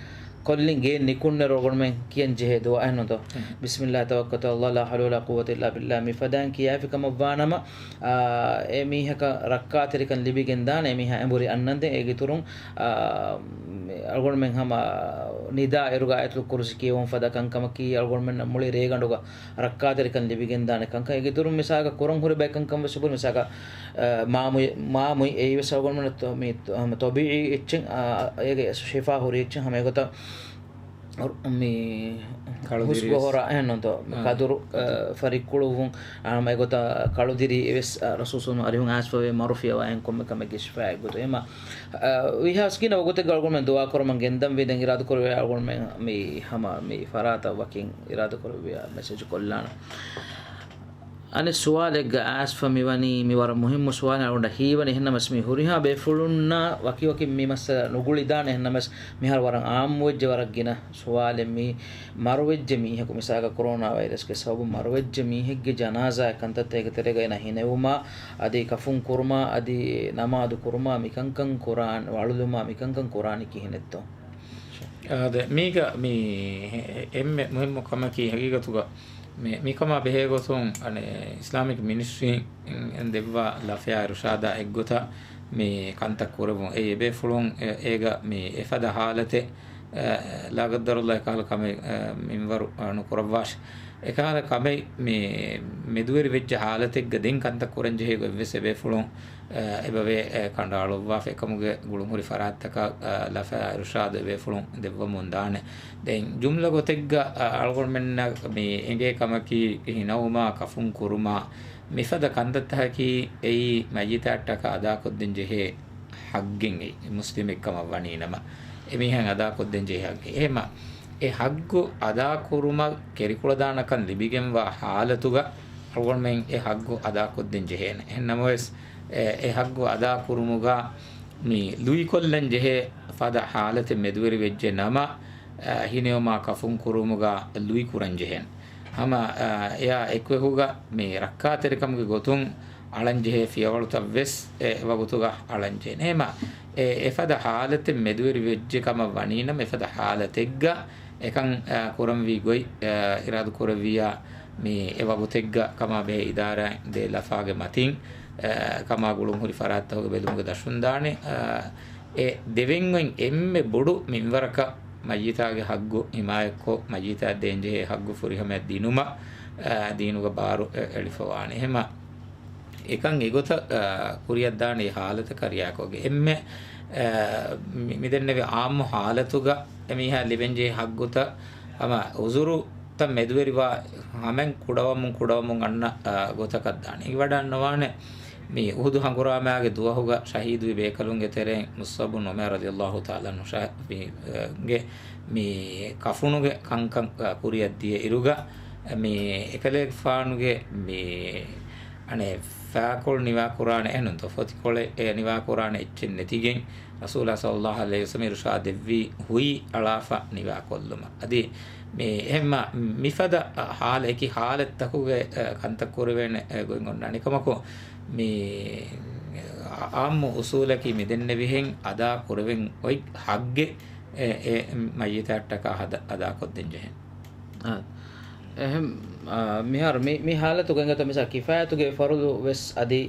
ކޮށްލިން ގެއިން ނިކުންނައިރު އަޅުގަނޑުމެން ކިޔަން ޖެހޭ ދުޢާ އެއްނުތޯ؟ އެހެން. بسم الله توكلت على الله لا حول ولا قوة إلا بالله މިފަދައިން ކިޔާފި ކަމަށްވާނަމަ، އާ، އެ މީހަކަށް ރައްކާތެރިކަން ލިބިގެންދާނެ، އެ މީހާ އެނބުރި އަންނަންދެން. އޭގެ އިތުރުން، އާ، އަޅުގަނޑުމެން ހަމަ ނިދާ އިރުގަ އާޔަތުލް ކުރުސި ކިޔެވުން ފަދަ ކަންކަމަކީ، އަޅުގަނޑުމެންނަށް މުޅި ރޭގަނޑުގަ ރައްކާތެރިކަން ލިބިގެންދާނެ ކަންކަން. އޭގެ އިތުރުން މިސާލަކަށް ކުރަން ހުރި ބައެއް ކަންކަން ވެސް އެބަހުރި. މިސާލަކަށް، އާ، މާމުއި، މާމުއި އެއީ ވެސް އަޅުގަނޑުމެންނަށް ތޮ-، މި ތޮ-، ހަމަ ޠަބީޢީ އެއްޗެއް، އާ، އޭގެ ޝިފާ ހުރި އެއްޗެއް ހަމަ އެގޮތަށް މި ކަޅުދިރި ހުސް ވެސް. ގޮހޮރާ އެހެންނުތޯ؟ އާ، ކަދުރު، ކަދުރު. އަ، ފަރިއްކުޅުއްވުން، އަ، ހަމަ އެގޮތަށް ކަޅުދިރި ވެސް، އަ، ރަސޫލު އަރިހުން އައިސްފަވޭ މަރުފިޔަވާ އެހެން ކޮންމެ ކަމެއްގެ ޝިފާއެއް ގޮތު. އެމަ، އަ، ވީހާވެސް ގިނަ ވަގުތެއްގަ އަޅުގަނޑުމެން ދުޢާ ކުރަމުން ގެންދަންވީ. ދެން އިރާދަކުރެވޭ އަޅުގަނޑުމެން މި ހަމަ މި ފަރާތަށް ވަކިން އިރާދަކުރެއްވިޔާ މެސެޖު ކޮށްލާނަން. އަނެއް ސުވާލެއްގަ އައިސްފަ މިވަނީ، މި ވަރަށް މުހިއްމު ސުވާލެއް އަޅުގަނޑަށް ހީވަނީ. އެހެންނަމަސް މި ހުރިހާ ބޭފުޅުންނާ ވަކިވަކި މި މައްސަލަ ނުގުޅިދާނެ. އެހެންނަމަސް މިހާރު ވަރަށް އާއްމުވެއްޖެ ވަރަށް ގިނަ ސުވާލެއް. މި މަރުވެއްޖެ މީހަކު މިސާލަކަށް ކޮރޯނާ ވައިރަސްގެ ސަބަބުން މަރުވެއްޖެ މީހެއްގެ ޖަނާޒާއެއް ކަންތައްތަކެއްގެ ތެރޭގަ އޭނާ ހިނެވުމާ، އަދި ކަފުން ކުރުމާ، އަދި ނަމާދު ކުރުމާ، މިކަންކަން ކުރާން، ވަޅުލުމާ، މިކަންކަން ކުރާނީ ކިހިނެއްތޯ؟ އާދެ، މީގަ މި އެންމެ މުހިއްމު ކަމަކީ ހަގީގަތުގަ މި، މިކަމާ ބެހޭގޮތުން އަނެއް އިސްލާމިކް މިނިސްޓްރީން ދެއްވާ ލަފަޔާ އިރުޝާދާ އެއްގޮތަށް މި ކަންތައް ކުރެވުން. އެއީ އެބޭފުޅުން އެ، އޭގަ މި އެފަދަ ހާލަތެއް، އެ، ލާ ގައްދަރަﷲ އެކަހަލަ ކަމެއް، އެ، މިންވަރު، އެ، ނުކުރައްވާށި. އެކަހަލަ ކަމެއް މި މެދުވެރި ވެއްޖެ ހާލަތެއްގަ ދެން ކަންތައް ކުރަން ޖެހޭ ގޮތްވެސް އެބޭފުޅުން އެ، އެބަވޭ، އެ، ކަނޑައަޅުއްވާފަ. އެކަމުގެ ގުޅުންހުރި ފަރާތްތަކަށް، އެ، ލަފަޔާ އިރުޝާދު އެބޭފުޅުން ދެއްވަމުން ދާނެ. ދެން ޖުމްލަ ގޮތެއްގަ، އެ، އަޅުގަނޑުމެންނަށް މި އެނގޭ ކަމަކީ ހިނަވުމާ، ކަފުން ކުރުމާ، މިފަދަ ކަންތައްތަކަކީ އެއީ މައްޔިތާއަށްޓަކާ އަދާކޮށްދޭން ޖެހޭ ޙައްޤެއް. އެއީ މުސްލިމެއް ކަމަށް ވަނީ ނަމަ، އެމީހާއަށް އަދާކޮށްދޭން ޖެހޭ ޙައްޤެއް. އެހެމަ އެ ޙައްޤު އަދާކުރުމަށް ކެރިކުޅަދާނަކަން ލިބިގެންވާ ޙާލަތުގަ އަޅުގަނޑުމެން އެ ޙައްޤު އަދާކޮށްދޭން ޖެހޭނެ. އެހެން ނަމަވެސް، އެ، އެ ޙައްޤު އަދާކުރުމުގަ މި ލުއިކޮށްލަން ޖެހޭ ފަދަ ޙާލަތެއް މެދުވެރި ވެއްޖެ ނަމަ، އެ، ހިނެވުމާ ކަފުން ކުރުމުގަ ލުއި ކުރަން ޖެހޭނެ. ހަމަ، އެ، އެއާ އެކުއެހުގަ މި ރައްކާތެރިކަމުގެ ގޮތުން އަޅަން ޖެހޭ ފިޔަވަޅުތައް ވެސް އެ ވަގުތުގަ އަޅަން ޖެހޭނެ. އެހެމަ އެ، އެފަދަ ޙާލަތެއް މެދުވެރި ވެއްޖެ ކަމަށް ވަނީނަމަ، އެފަދަ ޙާލަތެއްގަ އެކަން، އެ، ކުރަންވީ ގޮތް، އެ، އިރާދަ ކުރެއްވިއްޔާ، މި އެ ވަގުތެއްގަ ކަމާ ބެހޭ އިދާރާއިން ދޭ ލަފާގެ މަތިން، އެ، ކަމާ ގުޅުންހުރި ފަރާތްތަކުގެ ބެލުމުގެ ދަށުން ދާނެ. އެ، އެ ދެވެން އޮތް އެންމެ ބޮޑު މިންވަރަކަށް މައްޔިތާގެ ޙައްޤު ހިމާޔަތްކޮށް، މައްޔިތާ ދޭންޖެހޭ ޙައްޤު ފުރިހަމަޔަށް ދިނުމަށް، އެ، ދީނުގަ ބާރު އެ، އެޅިފަވާނެ. އެހެމަ އެކަން އެގޮތަށް، އަ، ކުރިއަށްދާނެ އެ ޙާލަތަކަށް ރިއާކޮށްގެން. އެންމެ، އަ، މި-، މިދެންނެވި ޢާއްމު ޙާލަތުގަ އެމީހާ ލިބެންޖެހޭ ޙައްޤުތައް ހަމަ ޢުޛުރުތައް މެދުވެރިވާ ހަމައިން ކުޑަވަމުން ކުޑަވަމުން އަންނަ، އަ، ގޮތަކަށް ދާނެ. އިވަޑަންނަވާނެ މި އުޙުދު ހަނގުރާމާގެ ދުވަހުގަ ޝަހީދުވި ބޭކަލުންގެ ތެރެއިން މުޞްޢަބު ބުނު ޢުމައިރު ރަޟިޔަﷲ ތަޢާލާ ޢަންހު ޝަ-، މި، އަ، ގެ މި ކަފުނުގެ ކަންކަން، އަ، ކުރިއަށް ދިޔަ އިރުގަ މި އެކަލޭގެފާނުގެ މި އަނެއް ފާކޮޅު ނިވާކުރާނެ އެހެންނުންތޯ، ފޮތިކޮޅެއް އެ ނިވާކުރާނެ އެއްޗެއް ނެތިގެން، ރަސޫލާ ޞައްލައްލާހު ޢަލައިހި ވަސައްލަމަ އިރުޝާދު ދެއްވީ ހުއި އަޅާފަ ނިވާކޮށްލުމަށް. އަދި މި އެހެންމަ މިފަދަ ޙާލަ-، އެކި ޙާލަތްތަކުގެ، އަ، ކަންތައް ކުރެވޭނެ، އެ، ގޮތް އޮންނާނެ. ކަމަކު، މި ޢާއްމު އުޞޫލަކީ މި ދެންނެވިހެން އަދާ ކުރެވެން އޮތް ޙައްޤެއް އެ، އެ މައްޔިތާއަށްޓަކާ ހަދަ-، އަދާކޮށްދޭން ޖެހޭނެ. އާ، އެހެން، އާ، މިހާރު މި، މި ޙާލަތުގަ އެނގޭތޯ މިސާ ކިފާޔަތުގެ ފަރުޟު ވެސް އަދި،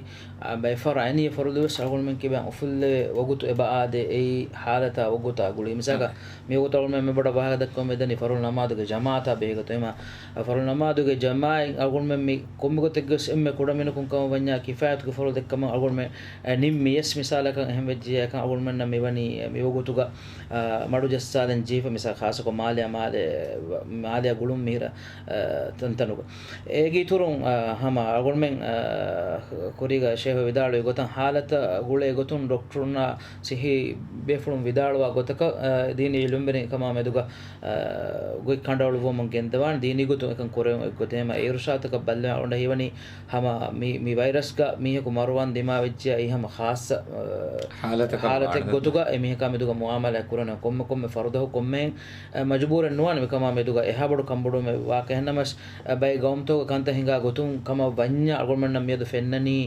އާ، ބައެއް ފަރުޟު ޢައިނީ ފަރުޟު ވެސް އަޅުގަނޑުމެން ކިބައިން އުފުއްލެވޭ ވަގުތު އެބަ އާދޭ، އެއީ ޙާލަތާ ވަގުތާ ގުޅި. މިސާލަކަށް، އާ، މިވަގުތު އަޅުގަނޑުމެން މި ބޮޑަށް ވާހަކަ ދައްކަމުން މިދަނީ ފަރުޟު ނަމާދުގެ ޖަމާޢަތާ ބެހޭގޮތުން. އެމާ، އާ، ފަރުޟު ނަމާދުގެ ޖަމާޢަތް އަޅުގަނޑުމެން މި ކޮންމެ ގޮތެއްގަސް އެންމެ ކުޑަމިނަކުން ކަމަށް ވަންޏާ ކިފާޔަތުގެ ފަރުޟު ދެއްކަމުން އަޅުގަނޑުމެން އެ، ނިންމިޔަސް މިސާލަކަށް އެހެން ވެއްޖެއްޔާ އެކަން އަޅުގަނޑުމެންނަށް މިވަނީ މިވަގުތުގަ، އާ، މަޑުޖައްސާލަން ޖެހިފަ މިސާ ޚާއްޞަކޮށް މާލެއާ މާލެ، މާލެއާ ގުޅުން މިހިރަ، އާ، ތަންތަނުގަ. އޭގެ އިތުރުން، އާ، ހަމަ އަޅުގަނޑުމެން، އާ، ކުރީގަ ޝޭހު ވިދާޅުވި ގޮތަށް ޙާލަތަށް ގުޅޭ ގޮތުން ޑޮކްޓަރުންނާ ޞިއްޙީ ބޭފުޅުން ވިދާޅުވާ ގޮތަކަށް، އާ، ދީނީ ޢިލްމުވެރިން ކަމާ މެދުގަ އާ، ގޮތް ކަނޑައަޅުއްވަމުން ގެންދަވާނެ ދީނީ ގޮތުން އެކަން ކުރެވެން އޮތް ގޮތެއް. އެހެމަ އޭރު ޝާތަކަށް ބައްލަވާ އޮންނަ ހީވަނީ ހަމަ މި، މި ވައިރަސްގަ މީހަކު މަރުވާން ދިމާވެއްޖެ އެއީ ހަމަ ޚާއްޞަ، އާ، ޙާލަތަކަށް ޙާލަތެއް ވާނެ ގޮތުގަ އެ މީހަކާ މެދުގަ މުޢާމަލާތް ކުރަން ކޮންމެ ކޮންމެ ފަރުދަކު ކޮންމެހެން، އާ، މަޖުބޫރެއް ނުވާނެ މިކަމާ މެދުގަ އެހާ ބޮޑު ކަންބޮޑުވުމެއް ވާކަށް. އެހެންނަމަސް، އާ، ބައެއް ގައުމުތަކުގަ ކަންތައް ހިނގާ ގޮތުން ކަމަށް ވަންޏާ އަޅުގަނޑުމެންނަށް މިއަދު ފެންނަނީ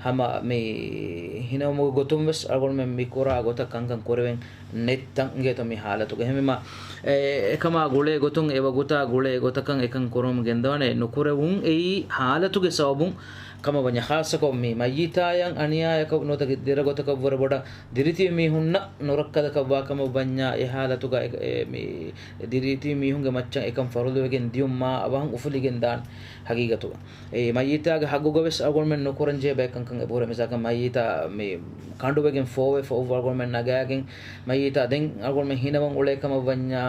ހަމަ މި ހިނެވުމުގެ ގޮތުން ވެސް އަޅުގަނޑުމެން މި ކުރާ ގޮތަށް ކަންކަން ކުރެވެން ނެތްތަން އިނގޭތޯ މި ޙާލަތުގަ. އެހެންވީމަ، އެ، އެކަމާ ގުޅޭ ގޮތުން އެވަގުތާ ގުޅޭ ގޮތަކަށް އެކަން ކުރަމުން ގެންދަވާނެ ނުކުރެވުން އެއީ ޙާލަތުގެ ސަބަބުން ކަމަށް ވަންޏާ ޚާއްޞަކޮށް މި މައްޔިތާޔަށް އަނިޔާއަކަށް ނުވަތަ ދެރަ ގޮތަކަށްވުރެ ބޮޑަށް ދިރިތިބި މީހުންނަށް ނުރައްކަލަކަށް ވާ ކަމަށް ވަންޏާ އެ ޙާލަތުގަ އެ، އެ، މި ދިރިތިބި މީހުންގެ މައްޗަށް އެކަން ފަރުޟުވެގެން ދިޔުން މާ އަވަހަށް އުފުލިގެން ދާނެ ހަގީގަތުގަ. އެ މައްޔިތާގެ ޙައްޤުގަ ވެސް އަޅުގަނޑުމެން ނުކުރަން ޖެހޭ ބައެއް ކަންކަން އެބަހުރޭ. މިސާލަކަށް މައްޔިތާ މި ކަނޑުވެގެން ފޯވެފަ އޮއްވާ އަޅުގަނޑުމެން ނަގާގެން މައްޔިތާ ދެން އަޅުގަނޑުމެން ހިނަވަން އުޅޭ ކަމަށް ވަންޏާ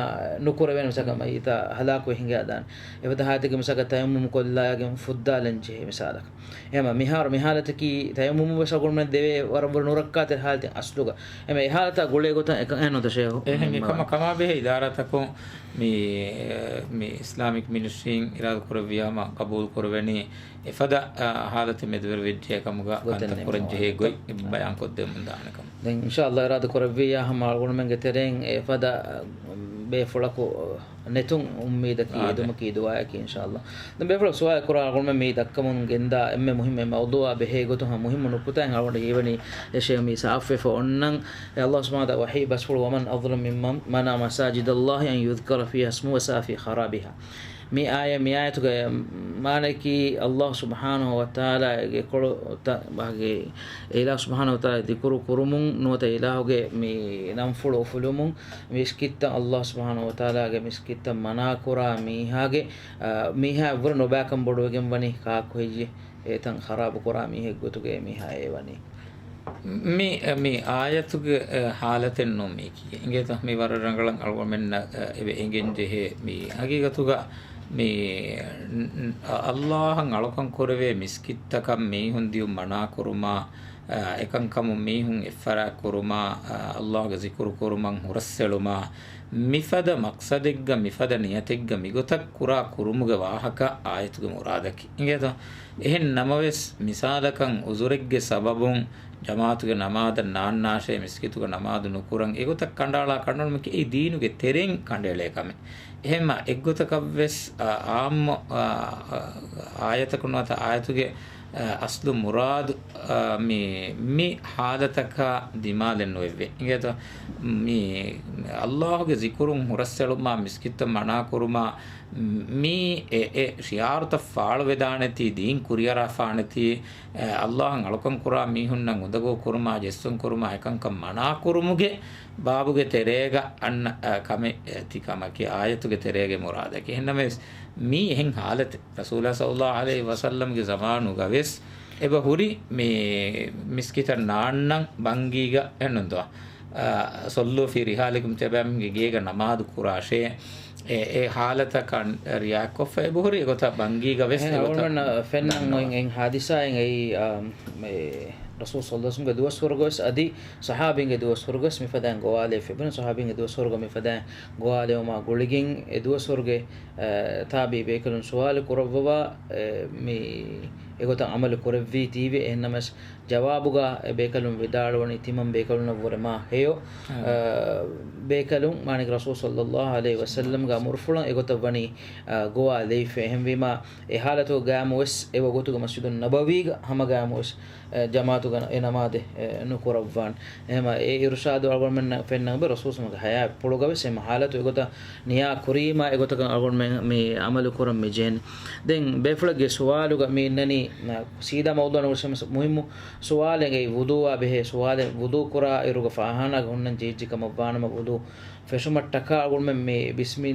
ނުކުރެވޭނެ. މިސާލަކަށް މައްޔިތާ ހަލާކުވެ ހިނގާދާނެ. އެފަދަ ޙާލަތެއްގަ މިސާލަކަށް ތަޔައްމުމް ކޮށްލާގެން ފުއްދާލަން ޖެހޭ މިސާލަކަށް. އެހެމަ މިހާރު މި ހާލަތަކީ ތަޔައްމުމު ވެސް އަޅުގަނޑުމެން ދެވޭ ވަރަށް ބޮޑު ނުރައްކާތެރި ހާލަތެއް އަސްލުގަ. އެހެމަ އެ ހާލަތާ ގުޅޭ ގޮތަށް އެކަން އެހެން ނުދަށެއް އެހެން އެކަމަށް ކަމާ ބެހޭ އިދާރާތަކުން މި، މި އިސްލާމިކް މިނިސްޓްރީން އިރާދަ ކުރެއްވިޔާމަ ޤަބޫލު ކުރެވެނީ އެފަދަ، އާ، ހާލަތެއް މެދުވެރިވެއްޖެ ކަމުގަ ގޮތެއް ކަންތައް ނެތް ކުރަން ޖެހޭ ގޮތް ބަޔާން ކޮށްދެމުން ދާނެ ކަމަށް. ދެން އިންޝާﷲ އިރާދަ ކުރެއްވިއްޔާ ހަމަ އަޅުގަނޑުމެންގެ ތެރެއިން އެފަދަ ބޭފުޅަކު ނެތުން އުއްމީދަކީ އާދެ. އެދުމަކީ ދުޢާއަކީ އިންޝާﷲ. ދެން ބޭފުޅަކު ސުވާލެއް ކުރާ އަޅުގަނޑުމެން މި ދައްކަމުން ގެންދާ އެންމެ މުހިއްމު އެއް މައުޟޫޢާ ބެހޭ ގޮތުން ހަމަ މުހިއްމު ނުކުތާއެއް އަޅުގަނޑަށް ހީވަނީ އެށެއް މީ ސާފުވެފަ އޮންނަން. އެ ﷲ ސުބްޙާނަހޫ ވަތަޢާލާ ވަޙީ ބަސްފުޅު، وَمَنْ أَظْلَمُ مِمَّنْ مَنَعَ مَسَاجِدَ اللَّهِ أَنْ يُذْكَرَ فِيهَا اسْمُهُ وَسَعَى فِي خَرَابِهَا. މި އާޔަ، މި އާޔަތުގެ މާނައަކީ ﷲ ސުބްޙާނަހޫ ވަތަޢާލާގެ ކޮޅު ތަ-، ވަގެ އިލާހު ސުބްޙާނަހޫ ވަތަޢާލާ ޛިކުރު ކުރުމުން ނުވަތަ އިލާހުގެ މި ނަންފުޅު އުފުލުމުން މިސްކިތްތައް ﷲ ސުބްޙާނަހޫ ވަތަޢާލާގެ މިސްކިތްތައް މަނާކުރާ މީހާގެ، އާ، މީހާ އެއްވުރެ ނުބައިކަން ބޮޑުވެގެން ވަނީ ކާކު ހެއްޔޭ؟ އެތަން ޚަރާބު ކުރާ މީހެއް ގޮތުގައި މީހާ އެ ވަނީ. މި، މި އާޔަތުގެ، އެ، ހާލަތެއް ނޫން މީކީ. އިނގޭތޯ؟ މި ވަރަށް ރަނގަޅަށް އަޅުގަނޑުމެންނަށް، އެ، އެބަ އެނގެން ޖެހޭ މި ހަގީގަތުގަ މި، އަ-، ﷲ އަށް އަޅުކަން ކުރެވޭ މިސްކިތްތަކަށް މީހުން ދިޔުން މަނާކުރުމާ، އެކަންކަމުން މީހުން އެއްފަރާތްކުރުމާ، ﷲގެ ޒިކުރު ކުރުމަށް ހުރަސްއެޅުމާ، މިފަދަ މަޤްޞަދެއްގަ، މިފަދަ ނިޔަތެއްގަ މިގޮތަށް ކުރާ ކުރުމުގެ ވާހަކަ އާޔަތުގެ މުރާދަކީ. އިނގޭތޯ؟ އެހެން ނަމަވެސް، މިސާލަކަށް އުޒުރެއްގެ ސަބަބުން ޖަމާޢަތުގެ ނަމާދަށް ނާންނާށޭ، މިސްކިތުގަ ނަމާދު ނުކުރަން، އެގޮތަށް ކަނޑައަޅާ ކަނޑައަޅުމަކީ އެއީ ދީނުގެ ތެރެއިން ކަނޑައެޅޭ ކަމެއް. އެހެންމަ އެއްގޮތަކަށްވެސް، އާ، އާއްމު، އާ، އާ، އާޔަތަކުން ނުވަތަ އާޔަތުގެ، އާ، އަސްލު މުރާދު، އާ، މި، މި ހާލަތަކާ ދިމާލެއް ނުވެއްވޭ. އިނގޭތޯ؟ މި ﷲގެ ޒިކުރުން ހުރަސްއެޅުމާ، މިސްކިތްތައް މަނާކުރުމާ، މި އެ، އެ ޝިޢާރުތައް ފާޅުވެދާނެތީ، ދީން ކުރިއަރާފާނެތީ، އެ، ﷲ އަށް އަޅުކަން ކުރާ މީހުންނަށް އުނދަގޫ ކުރުމާ، ޖެއްސުން ކުރުމާ، އެކަންކަން މަނާކުރުމުގެ ބާބުގެ ތެރޭގަ އަންނަ، އަ، ކަމެއް، އެ، ތި ކަމަކީ އާޔަތުގެ ތެރޭގެ މުރާދަކީ. އެހެންނަމަވެސް، މީ އެހެން ހާލަތެއް. ރަސޫލާ ޞައްލައްލާހު ޢަލައިހި ވަސައްލަމްގެ ޒަމާނުގަވެސް އެބަ ހުރި މި މިސްކިތަށް ނާންނަން ބަންގީގަ އެންނުންތޯ؟ އަ، ޞައްލޫ ފީ ރިޙާލިކުމް، ތިޔަބައިމީހުންގެ ގޭގަ ނަމާދު ކުރާށޭ. އެ، އެ ހާލަތަކަށް ރިޢާޔަތްކޮށްފަ އެބަހުރި އެގޮތަށް ބަންގީގަ ވެސް އެހެން އެގޮތަށް އަޅުގަނޑަށް ފެންނަން ނަންނަވާ. އޮތް އެއް ހާދިސާއެއް އެއީ، އާ، މެ، ރަސޫލު ޞައްލައްލާހު ޢަލައިހި ވަސައްލަމްގެ ދުވަސްވަރުގަވެސް އަދި ޞަޙާބީންގެ ދުވަސްވަރުގަވެސް މިފަދައިން ގޮވާލެވިފަ އެބަހުރި. ޞަޙާބީންގެ ދުވަސްވަރުގަ މިފަދައިން ގޮވާލެވުމާ ގުޅިގެން އެ ދުވަސްވަރުގެ، އާ، ތާބިޢީ ބޭކަލުން ސުވާލު ކުރައްވަވާ، އެ، މި އެގޮތަށް ޢަމަލު ކުރެއްވީތީވެ. އެހެންނަމަވެސް ޖަވާބުގަ އެ ބޭކަލުން ވިދާޅުވަނީ ތިމަން ބޭކަލުންނަށްވުރެ މާ ހެޔޮ، އާ، ބޭކަލުން މާނައަކީ ރަސޫލު ޞައްލައްލާހު ޢަލައިހި ވަސައްލަމްގެ އަމުރުފުޅަށް އެގޮތަށް ވަނީ، އާ، ގޮވާލެވިފަ. އެހެންވީމާ، އެ ހާލަތުގަ ގައިމުވެސް އެ ވަގުތުގެ މަސްޖިދުއް ނަބަވީގަ ހަމަ ގައިމުވެސް، އެ، ޖަމާޢަތުގަ އެ ނަމާދެއް، އެ، ނުކުރައްވާން. އެހެންމަ އެ އިރުޝާދު އަޅުގަނޑުމެންނަށް ފެންނަން އެބަ ރަސޫލު ސަމަގެ ޙަޔާތްޕުޅުގަވެސް އެ ހާލަތު އެގޮތަށް ނިޔާ ކުރީމާ އެގޮތަކަށް އަޅުގަނޑުމެން މި ޢަމަލު ކުރަން މި ޖެހެނީ. ދެން ބޭފުޅެއްގެ ސުވާލުގަ މި އިންނަނީ، ނަ، ސީދާ މައުޟޫޢަށް ނުގޮސް މުހިއްމު ސުވާލެއް އެއީ ވުޟޫއާ ބެހޭ ސުވާލެއް. ވުޟޫ ކުރާ އިރުގަ ފާޚާނާގަ ހުންނަން ޖެހިއްޖެ ކަމަށްވާނަމަ ވުޟޫ ފެށުމަށްޓަކާ އަޅުގަނޑުމެން މި ބިސްމި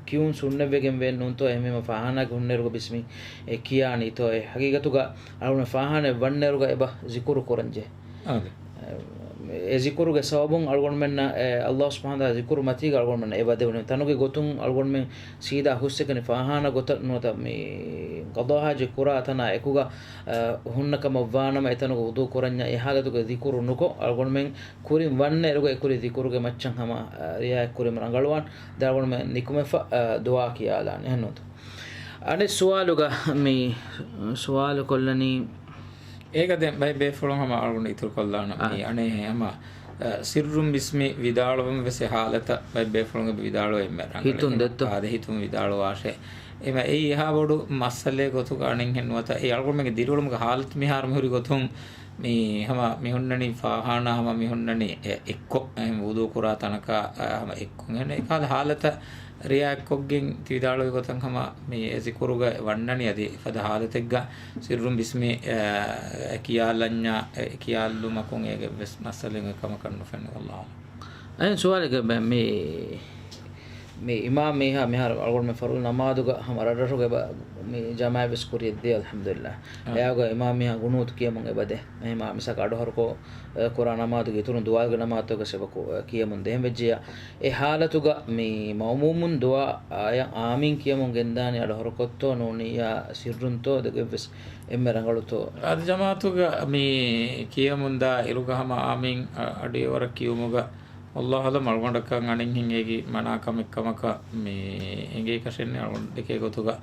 ކިޔުން ސުންނަތްވެގެން ވޭ ނޫންތޯ؟ އެހެންވީމަ ފާޚާނާގަ ހުންނައިރުގަ ބިސްމި އެ ކިޔާނީތޯ؟ އެ ހަގީގަތުގަ އަޅުގަނޑު ފާޚާނާއަށް ވަންނައިރުގަ އެބަ ޒިކުރު ކުރަންޖެހޭ. އާދެ. އެ ޒިކުރުގެ ސަބަބުން އަޅުގަނޑުމެންނަށް އެ ﷲ ސުބްޙާނަހޫ ވަތަޢާލާ ޒިކުރު މަތީގަ އަޅުގަނޑުމެންނަށް އެބަ ދެވުނީ. ތަނުގެ ގޮތުން އަޅުގަނޑުމެން ސީދާ ހުސްއެކަނި ފާޚާނާ ގޮތަށް ނުވަތަ މި ޤަޟާ ޙާޖަތް ކުރާ ތަނާ އެކުގަ، އަ، ހުންނަ ކަމަށް ވާނަމަ އެތަނުގަ ވުޟޫ ކުރަންޏާ އެ ޙާލަތުގަ ޒިކުރު ނުކޮށް އަޅުގަނޑުމެން ކުރިން ވަންނައިރުގަ އެ ކުރި ޒިކުރުގެ މައްޗަށް ހަމަ، އަ، ރިޢާޔަތް ކުރީމަ ރަނގަޅުވާން. ދެން އަޅުގަނޑުމެން ނިކުމެފަ، އަ، ދުޢާ ކިޔާލާނެ. އެހެންނޫންތޯ؟ އަނެއް ސުވާލުގަ މި ސުވާލު ކޮށްލަނީ، އޭގަ ދެން ބައެއް ބޭފުޅުން ހަމަ އަޅުގަނޑު އިތުރުކޮށްލާނަން. އާ. މި އަނެއް ހަމަ، އަ، ސިއްރުން ބިސްމި ވިދާޅުވަން ވެސް އެ ހާލަތަށް ބައެއް ބޭފުޅުން އެބަ ވިދާޅުވެ އެންމެ ރަނގަޅަށް. ހިތުން ދެއްތޯ؟ އާދެ، ހިތުން ވިދާޅުވާށޭ. އެމަ އެއީ އެހާ ބޮޑު މައްސަލައެއް ގޮތުގަ އަނެއްހެން ނުވަތަ އެ އަޅުގަނޑުމެންގެ ދިރިއުޅުމުގެ ހާލަތު މިހާރު މިހުރި ގޮތުން މި ހަމަ މި ހުންނަނީ ފާޚާނާ ހަމަ މި ހުންނަނީ އެ އެއްކޮށް، އެހެން ވުޟޫ ކުރާ ތަނަކާ، އަ، ހަމަ އެއްކޮށް. އެހެން އެކަހަލަ ހާލަތަށް ރިޢާޔަތްކޮށްގެން ތި ވިދާޅުވި ގޮތަށް ހަމަ މި އެ ޒިކުރުގަ ވަންނަނީ އަދި އެފަދަ ހާލަތެއްގަ ސިއްރުން ބިސްމި، އަ، ކިޔާލަންޏާ، އެ ކިޔާލުމަކުން އޭގެ ވެސް މައްސަލައެއް އެކަމަކަށް ނުފެންނަ. ވައްލާހު. އައިން ސުވާލެއްގެ މި މި އިމާމް މީހާ މިހާރު އަޅުގަނޑުމެން ފަރުޟު ނަމާދުގަ ހަމަ ރަށްރަށުގަ އެބަ މި ޖަމާޢަތް ވެސް ކުރިޔަށްދޭ، އަލްޙަމްދުލިއްލާހް. އާ. އެއާގަ އިމާމް މީހާ ގުނޫތު ކިޔަމުން އެބަދޭ. އެހެމާ މިސާލަކަށް އަޑުހަރުކޮށް، އެ، ކުރާ ނަމާދުގެ އިތުރުން ދުޢާގެ ނަމާދުތަކަށް އެބަ ކު-، އެ، ކިޔަމުން ދޭ. އެހެން ވެއްޖިއްޔާ، އެ ޙާލަތުގަ މި މައުމޫމުން ދުޢާ އަޔަށް އާމީން ކިޔަމުން ގެންދާނީ އަޑުހަރުކޮށްތޯ ނޫނިއްޔާ ސިއްރުންތޯ ދެގެއްވެސް އެންމެ ރަނގަޅުތޯ؟ އަދި ޖަމާޢަތުގަ މި ކިޔަމުންދާ އިރުގަ ހަމަ އާމީން އަ-، އަޑުއެވަރަށް ކިޔުމުގަ ވައްލާހު އަޢްލަމް އަޅުގަނޑަކަށް އަނެއްހެން އޭގެ މަނާ ކަމެއް ކަމަކަށް މި އެނގޭކަށެއްނެތް. އަޅުގަނޑު ދެކޭ ގޮތުގަ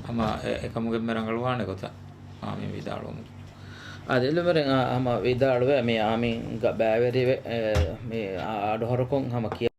ހަމަ އެ-، އެކަމުގެ އެންމެ ރަނގަޅުވާނެ ގޮތަށް އާމީން ވިދާޅުވަމުން. އާ، ދެލުމެރެން އާ، ހަމަ ވިދާޅުވެ މި އާމީންގަ ބައިވެރިވެ، އެ، މި އާ، އަޑުހަރުކޮށް ހަމަ ކިޔަ